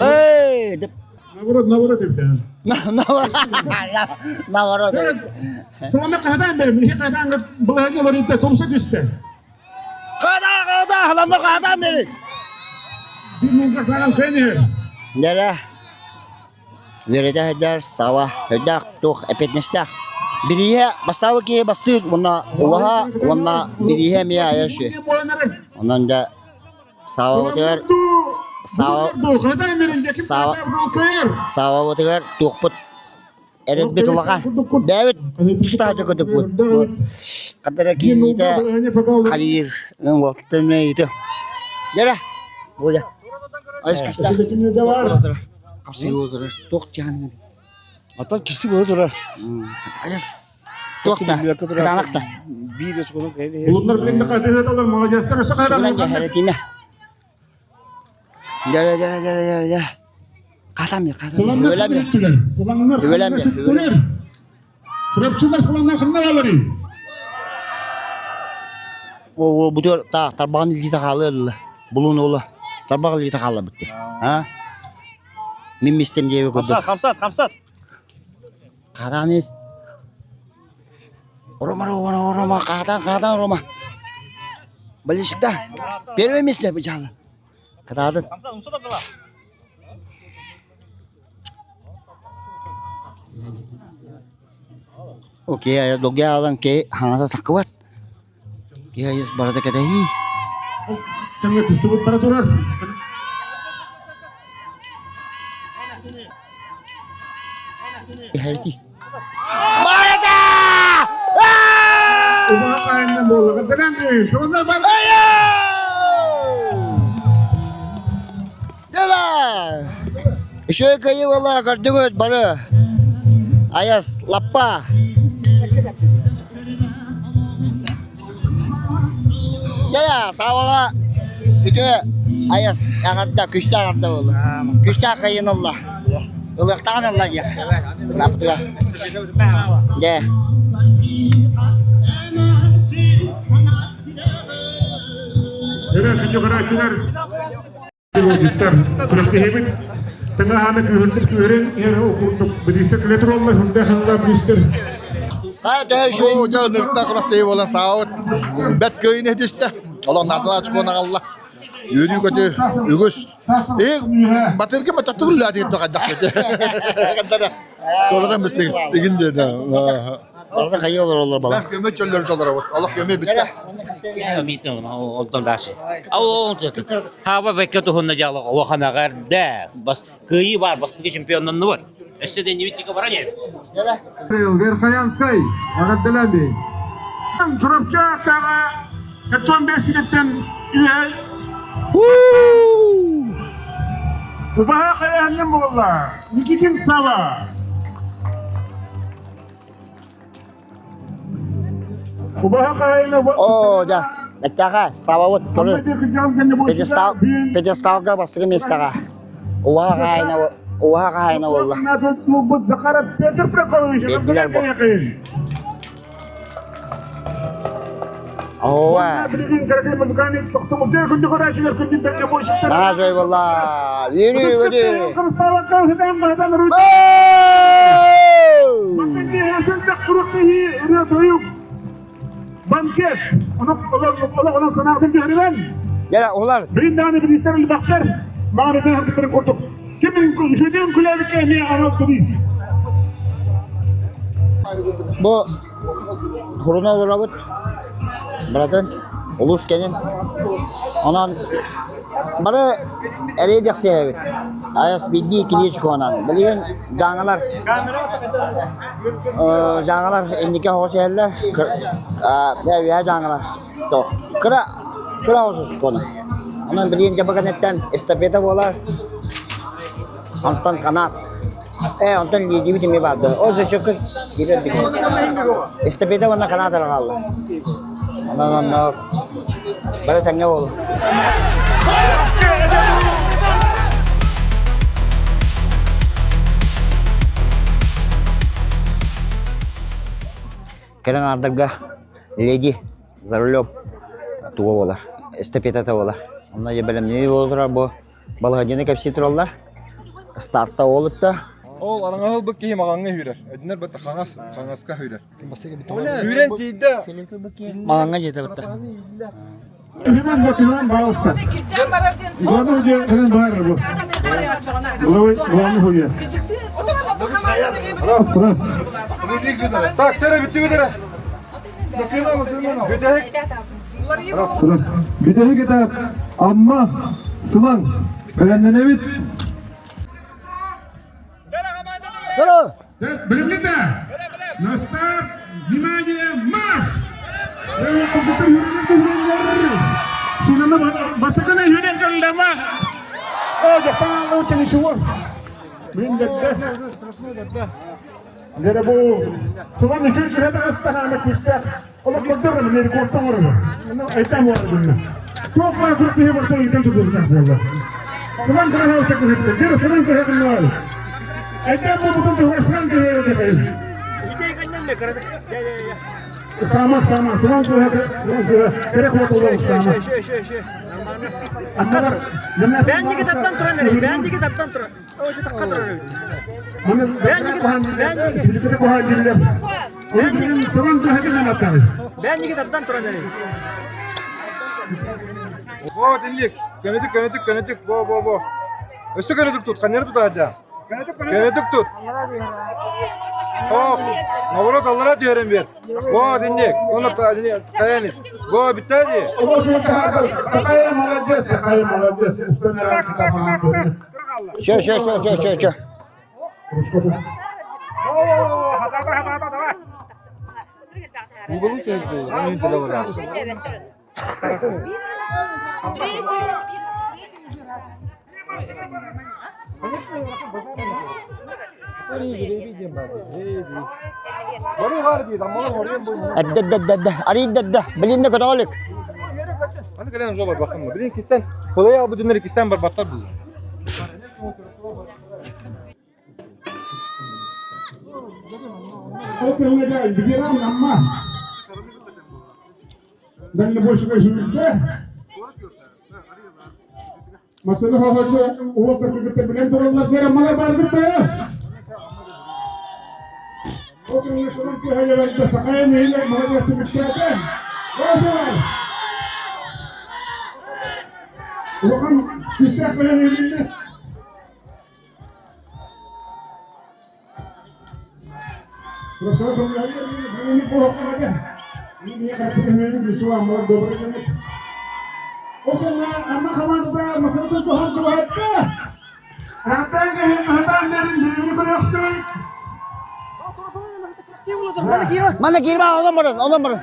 A: Эй! Деп
L: Наоборот, наоборот эбит.
A: Наоборот.
L: Сылана хаһадан бэрим, ихи хаһадан былаһын олорuyta тумса түстэ.
A: Када, када, халанна хаһадан бери.
L: Bir мунга саран көнөр.
A: Нere? Үөрэтэ сылдьар Сава өйдөөх туох эппиэтинэстээх. Бирииһэ бастаабыт киһи бастыыр уонна убаһа уонна бирииһэ эмиэ айа үчүгэй. Онон дьэ Савабытыгар Сава Сава Савабытыгар туохпут эрэлбит улахан. Бэйэбит тустааччы курдукпут. Хадара киириитэ хайыыр уолтан ыйыты. Дьэрэ, Оля. Айыс күстээх. Хапсыы турар. Туох тиһаныгын?
O: Atan киси була турар.
A: Айас. Туох да, кытаанах да.
O: Биир өскөнү
L: Улуннар билин катыһыталар молодецтар
A: Тугунан дьэһэрэтинэ. Дьэрэ дьэрэ дьэрэ дьэрэ дьэрэ. Хатам бир, хатам. Өлөм бир. Өлөм бир.
L: Чурапчылар сыланнар ханна бааларый?
A: О, бутур та тарбаҕын илиитэ хаалыа Булун уола тарбах илиитэ хаалларбыт А? Мин мистем диэби курдук.
N: Хамсат, хамсат.
A: Хадаан Рома, Рома, Рома, хадаан, хадаан, Рома. Болельщиктар, первое место бычаалы. Кытаатын. Окей, айа долгуйа аалан киһи хаҥаса саккыбат. Киһи айыс барыта кэтэһии.
L: Кэмҥэ түстүбүт бара турар.
A: Иһэрити. Барыта!
L: Убаһа хаһаайынынан буолла. Бэрэн сылыннар бар.
A: Дела! Үчүгэй кыайыы буолла, көрдүгүт бары. Айас, лаппа. Дьэ, Саваҕа үтүө айас эҕэрдэ, күстээх эҕэрдэ буолла. Күстээх кыайыыны ылла. Ылыахтаҕын ылла диэх. Лаптыга. Дьэ.
L: Өрө күндү көрөөччүлэр Ыалдьыттар күрэхтэһиибит тыҥаһааны күүһүрдэр күүһүрэн иһэр ол курдук бириистэр кэлэ тураллар сүрдээх ылла бириистэр
B: Оо, дьэ, ынырыктаах күрэхтэһии буолан саабыт бэрт кыайыыны ситистэ. Олох наадалаах очкону аҕалла. Туоратын бистигин тигин диэтэ.
A: Барыта хайыы олороллор бала.
B: Көмө чөллөрү толоробут. Олох көмө бүттэ.
N: Онтон дальше. Хаба бэккэ туһунна дьаала улахан аҕарда. Бас кыайыы бар бастакы чемпионнанныбыт. Өссө да иннибит тика баран
F: Верхоянскай, эҕэрдэлээн
L: Чурапчы ааттааҕа 75 килэттэн үһэ Убаһа хайаһаннан буолла. Никитин Сава. Убаһа хайаһына
A: Оо, да. Бэттээхэ, Савабыт көрү. Пьедестал, пьедесталга бастакы миэстэҕэ. Убаһа хаһаайына, убаһа хаһаайына буолла.
L: Захаров Петр Прокопович
A: Биэрдилэр бу. Ооба. Наһаа үчүгэй буолла. Үөрүү көтүү.
L: Банкет. Олох санаатын түһэринэн.
A: Дьэ, улар.
L: Билин даҕаны бириистэр элбэхтэр. Маҕан эмиэ курдук. Ким үчүгэйдик күлээбиккэ эмиэ анал кэбиис.
A: Бу Хуруна олоробут, быратын, улуус кэнин. Онон бары эрэй дэхсиэбит. Айас биирдии килиэч куонан. Билигин дьааҥылар дьааҥылар инники оҕус иһэллэр. Үөһэ дьааҥылар туох кыра кыра оҕус куона. Онон билигин дьэ бу кэнниттэн эстафета буолар. Онтон канат Ээ, онтон лиидибит эмиэ баар дуо? Ол зачетка киирэр бит. Эстафета уонна канат эрэ хаалла. Онон онно бары тэҥҥэ буолуо. Кэлэн аҥаардарга леди за рулем туга буолар, эстафетата буолар. Онно дьэ бэлэмнэнии буола турар бу Балаһыанньаны кэпсии тураллар. Старта уолутта.
P: Ол араҥаһыл бу киһи маҕаҥҥа үүрэр. Өдүнэр бытта хаҥас, хаҥаска үүрэр. Үүрэн тиийдэ.
A: Маҕаҥҥа дьиэтэ бытта.
L: Үһүмэн батыһан баалыста. Главный диэн баар бу. Главный главный хуя. Раз, раз.
P: Так, чара бүттү бүтэрэ. Бүтэһик.
L: Раз, раз.
F: Бүтэһик этап Амма Сылаҥ бэлэмнэнэбит.
L: Билимҥитэ! На старт! Внимание, марш! Басакана юрен каллама! О, жактан лучше ничего. Мен дәтте. Дere бу Сылан үшүн сүрәт астахана күстәк. Олох көрдөрөр мен кортон орор. Айтам орор bunна. Туох баар куртуһу барта ыйтан тутултах буолла. Сылан кыраһа сакыһытты. Дere сылан кыраһа Айтам бу бутун сылан кыраһа дехай. Сама, сама, сылан кыраһа, сылан кыраһа, керек отулар сама.
D: Бээн диги таптан туран эрэ, бээн диги таптан туран. Бээн диги таптан туран эрэ.
P: Бо динник. Көнөтүк, көнөтүк, көнөтүк. Бо, бо, бо. Өссө көнөтүк тут. Ханнары тутаача. Көнөтүк тут. Ох, наоборот, аллара түһэрэн бер. Бо, динник. Оны каянис. Бо, битте ди.
L: Молодец, молодец.
A: Все, все, все, все, все, все.
P: Уголу sevdi. Onun dili var.
A: Эдде, эдде, эдде, эдде. Арыйда, эдде. Билин да көтөҕөлүк.
P: Аны кэлэн жо бар бакын. Билин кистен, Kolay al bu dinleri kisten бар баттар бұл.
L: Масыны хохочу уолаттар кыргыттар билэн тураллар сэрэ малар бардыкта. Отурунна шонан кыһайаларда сахая нэһилэр маладьыас түмүктээтэ. Оһуор! Улахан күүстээх көлөн иһилиннэ.
A: Манна киирбэ, олон баран, олон баран.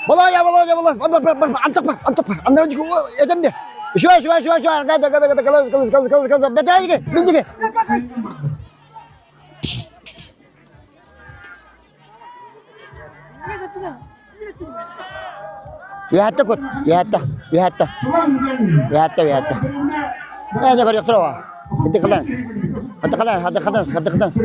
A: Володя, Володя, Володя, бар, бар, бар, антах бар, антах бар. Андра этем де. Еще, еще, еще, еще, гада, гада, гада, гада, гада, гада, гада, гада, бетер миндиге. Үөһэттэ кут, үөһэттэ, үөһэттэ. Үөһэттэ, үөһэттэ. Ээ, не көрүөхтэр оҕо. Хадды хадас. Хадды хадас, хадды хадас, хадды хадас.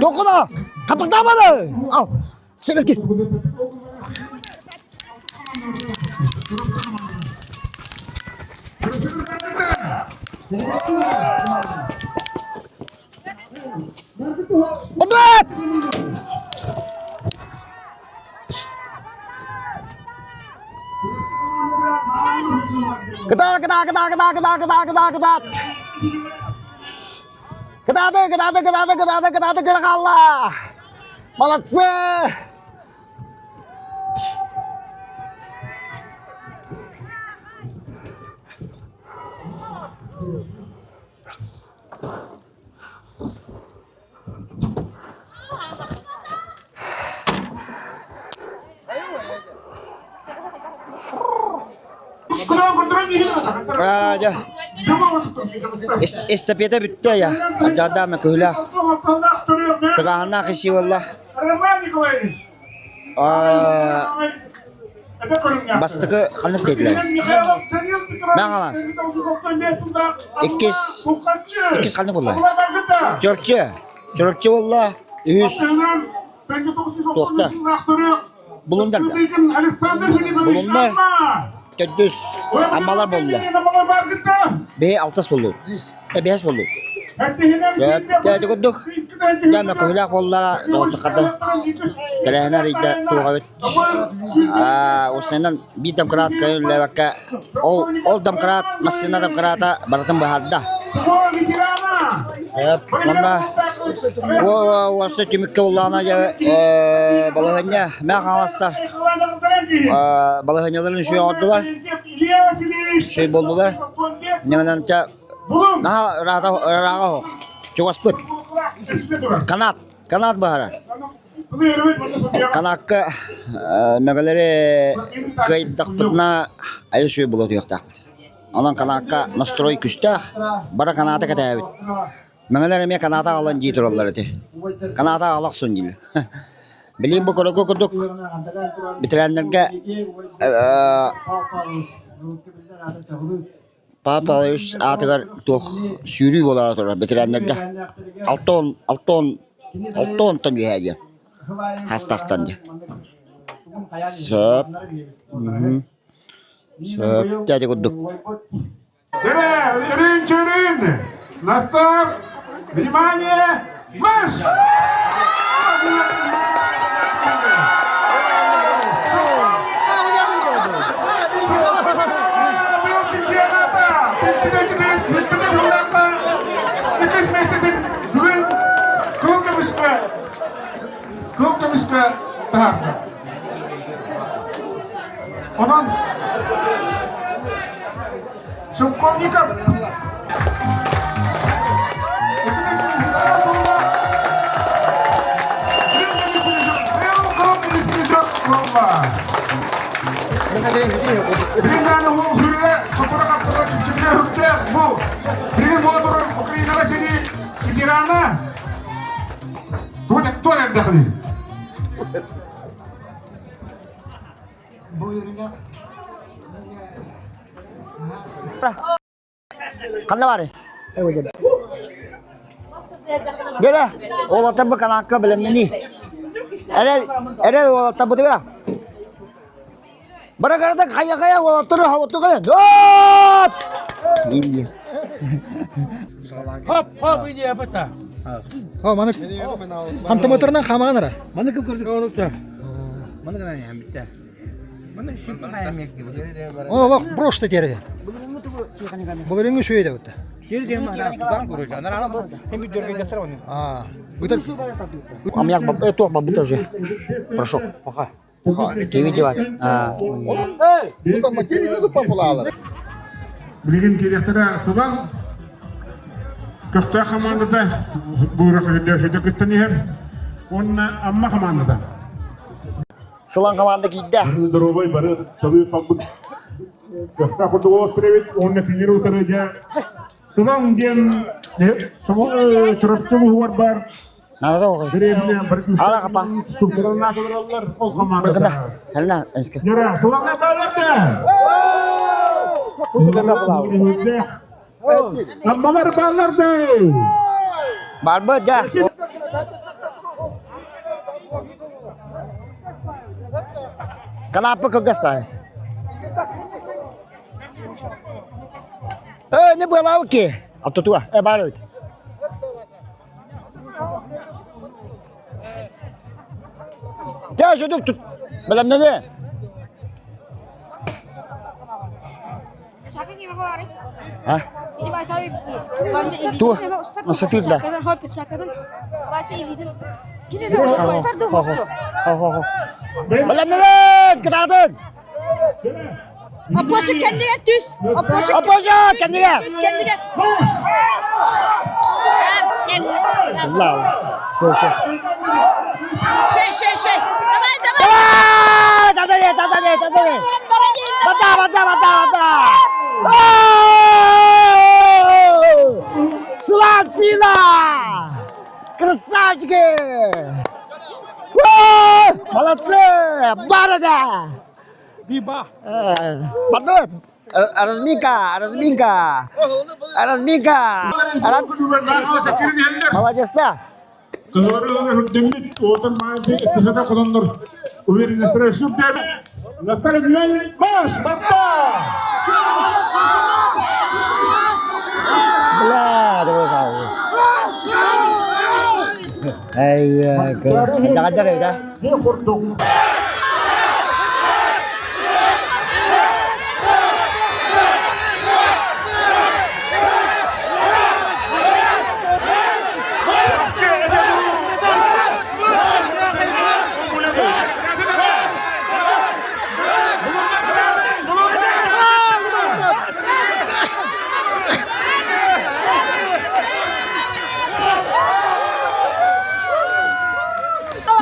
A: Токуна! Капактаманы! Ал, себески. Ответ! Кытаат, кытаат, кытаат, кытаат, кытаат, кытаат, кытаат, кытаат. Кытааты, кытааты, кытааты, кытааты, кытааты, кыра хаалла. Молодцы! Дьэ, эстафета бүттэ я. Ардьадаама күһүлээх. Тыгааһыннаах исии буолла. Бастакы ханнык диэтилэр? Мэҥэ Иккис, иккис ханнык буолла? Чурапчы. Чурапчы буолла. Үһүс туохта? Булундар да. Булундар. Төрдүс Аммалар буолла. Бэйэ алтыс буоллу. Эбиэс буоллу. Сөп. Дьэ, курдук. Дьэ, көһүлээх буолла. Тоҕо Тэрээһинэ арыйда туох эбит. Уопсайынан биир домкрат көһүллэбэккэ ол ол домкрат массыына домкрата барытын быһаарда. Сөп. Уонна уопсай түмүккэ буоллаҕына дьэ балаһыанньа Мэҥэ Хаҥаластар балаһыанньаларын үчүгэй оҥордулар. Үчүгэй буоллулар. Инньэ наһаа ырааҕа оһох. Чугаспыт. Канат. Канат баһара. Канакка мөҕөлөрү кыайдахпытына айа үчүгэй буолуо түһүөхтээхпит. Онон канаакка настрой күстээх, бары канаата кэтээбит. Мэҥэлэр эмиэ канаата аҕалан дии тураллар ити. Канаата аҕала охсун дииллэр. Билигин бу көрөргө курдук ветераннарга Павел Павлович аатыгар туох сүүрүү буолаары турар ветераннарга 60 60 60-тан үөһээ диэн хастаахтан диэн. Сөп. Сөп. Дядя курдук.
L: Ирин Чирин! На старт! Внимание! Марш! Бүгүн кыл көмүскэ кыл көмүскэ таһаарда. Онон Шелковников
A: Ханна баарый? Гэрэ, уолаттарбыт канаакка бэлэмнэнии. Эрэл, эрэл уолаттарбытыгар. Бара карата хайа-хайа уолаттары хавыттыгы. Оп!
F: Хоп, хоп, иди апата.
A: О, маны хантамоторынан хамаан ара.
F: Маны кып көрдүк олукта. Маны гана ямитте. Маны шип хаямек.
A: О, олох брошта терде. Булырыңы шөйде бутта. Амяк баб, туох бабыта уже. Прошу. Пока. Киви девать.
L: Билигин кириэхтэрэ сылан көхтөөх хамаандата буурах өйдөөхүдэ кыттан иһэр уонна Амма хамаандата.
A: Сылан хамаанда киирдэ.
L: Доруобай бары талыы халбыт көхтөөх курдук олохтор эбит уонна кинилэр утары дьэ Сылан диэн Чурапчы улууһугар баар
A: Ала капа.
L: Аммалар бааллар да.
A: Барбыт да. Канапы кылгас баар. Э, не была ки. А тут э, бар Дьэ, шөдүк тут бэлэмнэни. А? Ту, насытыр да. Бэлэмнэнин, кытаатын!
M: Апоша кэннигэр түс. Апоша
A: Апоша кэннигэр.
M: Түс кэннигэр.
A: Лау. Все, все.
M: Шей, шей, шей. Давай, давай.
A: Давай! Татаре, татаре, татаре. Бата, бата, бата, бата. Сылан, сила! Красавчики! Молодцы! Борода!
F: Биба.
A: Батыр! Разминка, разминка! Разминка! Молодец, да? Бля, давай Ай, да?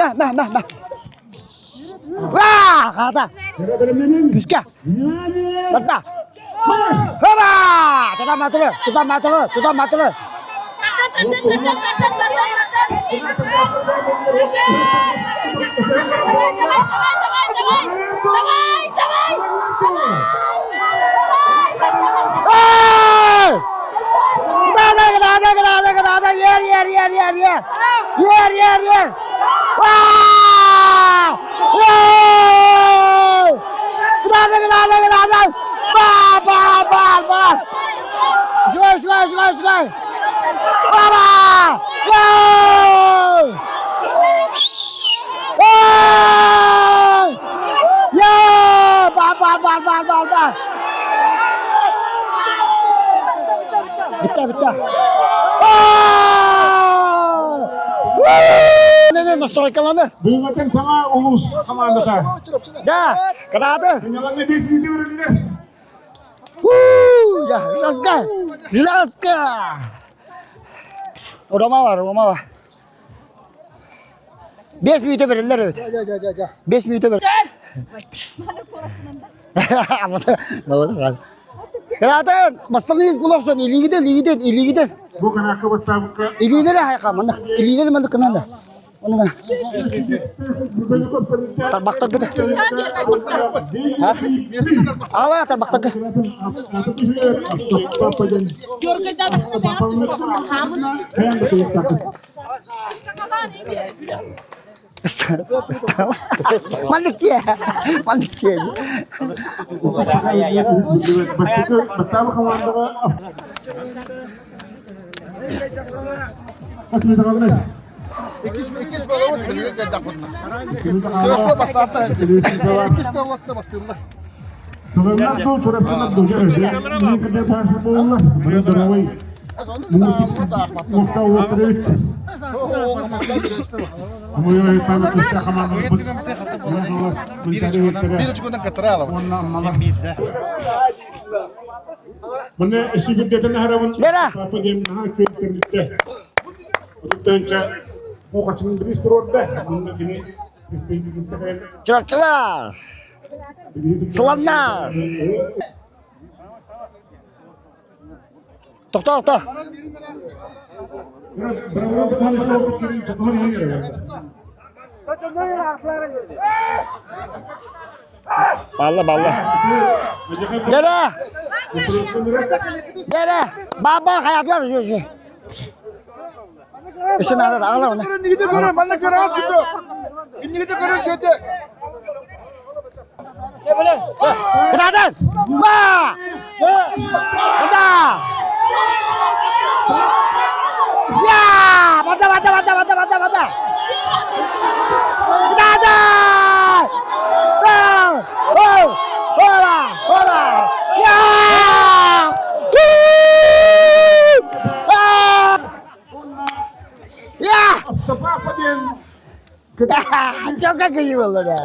A: Мә, мә, мә, мә. Ва, хата. Күскә. Батта. Хоба! Туда матыры, туда матыры, туда матыры.
M: Давай, давай, давай, давай, давай.
A: Эй! Куда, куда, куда, куда, куда, ер, ер, ер, ер, ер. Ер, ер, ер. Ва! Эй! Куда, куда, куда, куда. Ба, ба, ба, ба. Шулай, шулай, шулай, шулай. Баба! Эй! Эй! Я! Ба, ба, ба, ба, ба, ба. Битте, битте. Не, не, настройкаланы.
L: Бу саҥа улуус хамаандата.
A: Да, кадаады.
L: Сынньалаҥҥа 5 мүнүүтэ бэриллэр.
A: Я, Ласка! Ласка! Рома бар, Рома бар. 5 мүнүүтэ бэриллэр эбит. 5 мүнүүтэ бэр. Кадаатын, бастан булоксон, илигиден, илигиден, илигиден.
L: Бу канаакка бастаабыкка
A: Илиилери хайка, манна, илиилери манна кынанда. Оны Тарбахтаргы. Ала тарбахтаргы. Маннык тиэ. Маннык тиэ.
L: Бастакы бастаабы хамаандаҕа
B: Иккис иккис балабыт билигин кэлдэхпитинэ. Чурапчы бастаатта. Иккис да бастыыллар.
A: Лера! Чурапчылар! Сыланнар! Тохтоо, тохтоо! Балла, балла. Лера! Лера! Баба, хаятlar şu şu. Үсін ағалар, ағалар оны.
P: Иннигите көрө, манна көрө аз күтө. Иннигите көрө сөтө.
A: Кырадан! Ба! Бада! Я! Бада, бада, бада, бада, бада, бада! Кырадан! Ба! Оу! Оба! Оба! Я! А! Я! Чока кыйы болду да.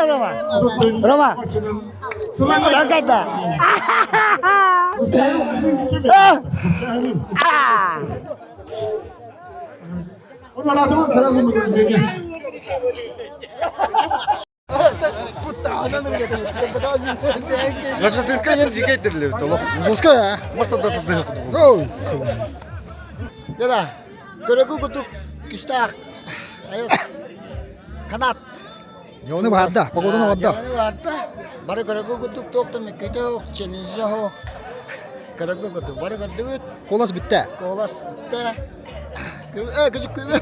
A: Рома, Рома. Чока да. Дьэ, көрөгү курдук күстээх айас канат.
B: Дьону баарда, погоданы барда.
A: Дьону барда. Бары көрөгү курдук туох да мүккүтэ суох, челлендже суох. Көрөгү курдук бары көрдүгүт.
B: Колас бүтте.
A: Колас бүтте. Э, кыжык күбө.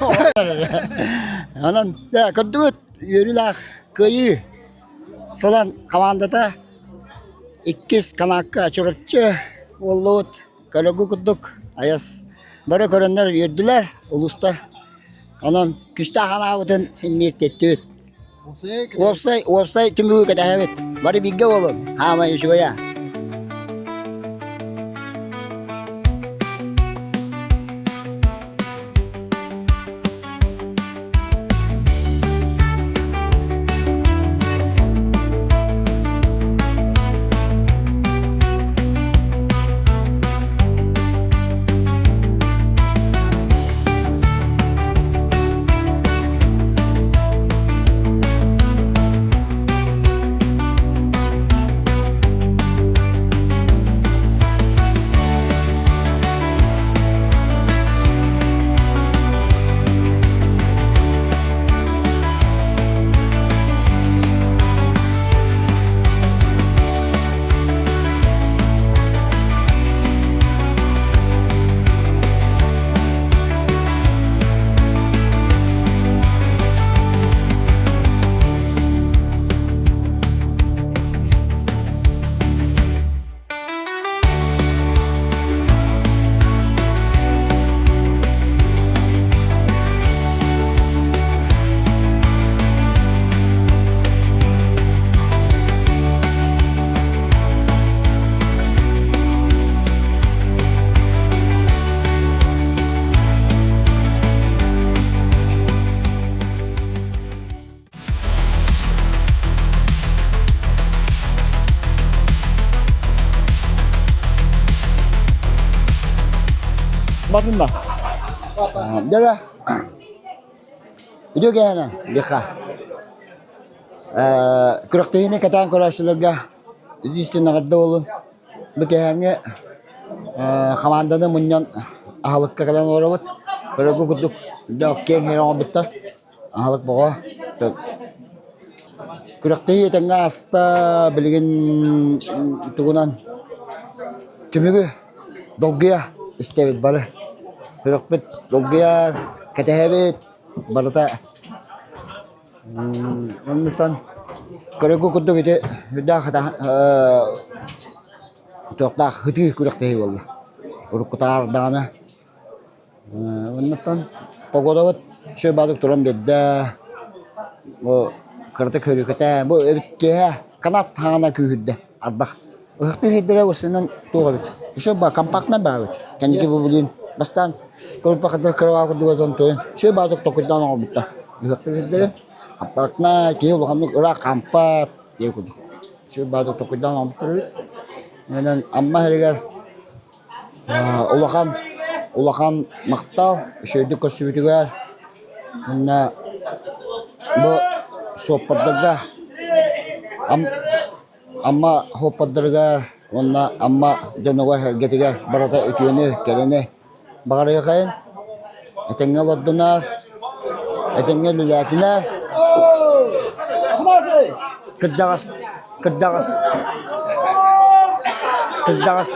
A: Онон, дьэ, көрдүгүт, үөрүүлээх кыайыы. Сылан хамаандата иккис канаакка Чурапчы буоллубут. Көрөгү курдук айас бары көрөннөр үөрдүлэр улуустар. Онон күстээх анаабытын симмиэттеттибит. Уопсай, уопсай түмүгү кэтэһэбит. Бары бииргэ буолун. Хаамай үчүгэйэ. Батында. Дөрө. Үтүө киэһэнэ, диэххэ. Күрэхтэһиини кэтээн көрөөччүлэргэ итиистин эҕэрдэ буоллун. Бу киэһээҥҥи хамаанданы мунньан аһылыкка кэлэн олоробут. Көрөргө курдук киэҥ иһэр оҥорбуттар. Аһылык бөҕө. Күрэхтэһии этэҥҥэ ааста билигин тугунан түмүгү долгуйа истэбит бары. Сүрэхпит долгуйар, кэтэһэбит барыта Оннуттан көрөргө курдук ити үрдээх. Туохтаах ытыы күрэхтэһии буолла. Уруккутааҕар даҕаны Оннуттан погодабыт үчүгэй баҕайытык туран биэрдэ. Бу кыратык хөрүкэтэ, бу эбит киэһэ канат хаана күүһүрдэ ардах. Ыһыктыыр сирдэрэ устунан туох эбит, үчүгэй баа компактнай баа эбит. Кэнники бу билигин бастаан кырбахатар кырабаа курдук этэн туойан үчүгэй баҕайытык толкуйдаан оҥорбуттар. Ыһыктыыр сирдэрин компактнай, киһи улаханнык ыраах хаампат диэн курдук. Үчүгэй баҕайытык толкуйдаан оҥорбуттар эбит. Онон Амма сиригэр Улахан улахан махтал үчүгэйдик көрсүбүтүгэр уонна бу суоппардарга Амма суоппардарыгар уонна Амма дьонугар-сэргэтигэр барыта үтүөнү, кэрэни баҕарыахайын, этэҥҥэ олордунар, этэҥҥэ үлэлээтинэр. Кырдьаҕас Кырдьаҕас кырдьаҕас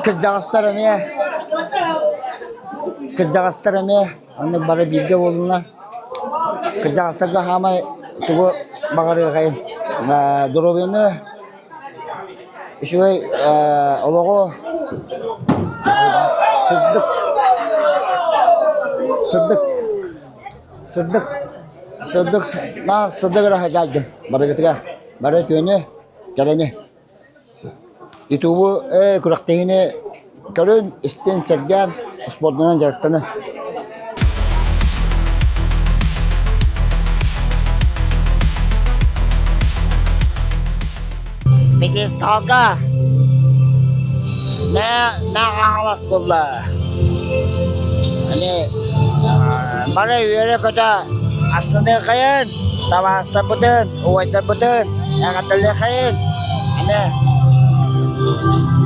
A: кырдьаҕастар эмиэ кырдьаҕастар эмиэ оннук бары бииргэ буоллунар. Кырдьаҕастарга саамай тугу баҕарыахайын доруобуйаны үчүгэй олоҕу сырдык сырдык Сырдык, сырдык, наар сырдык эрэ сылдьаайдын барыгытыгар, бары үтүөнү, кэрэни. Ютубу ээ күрэхтэһиини көрүн, истин, сэргээн, спордунан дьарыктанын. Пьедесталга мэ хаҥалас буолла. Аны бары үөрэ-көтө астыныаххайын, табаарыстарбытын, убайдарбытын эҕэрдэлиэххэйин. Аны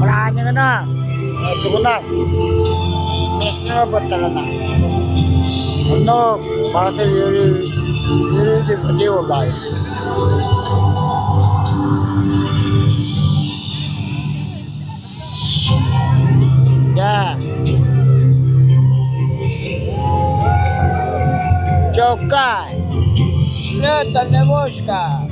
A: бырааһынньыгынан, тугунан миэстэлэр ылбыттарына онно барыта үөрүү үөрүү буоллаҕай. Да. Чоккай. Слет, дальнобойщика.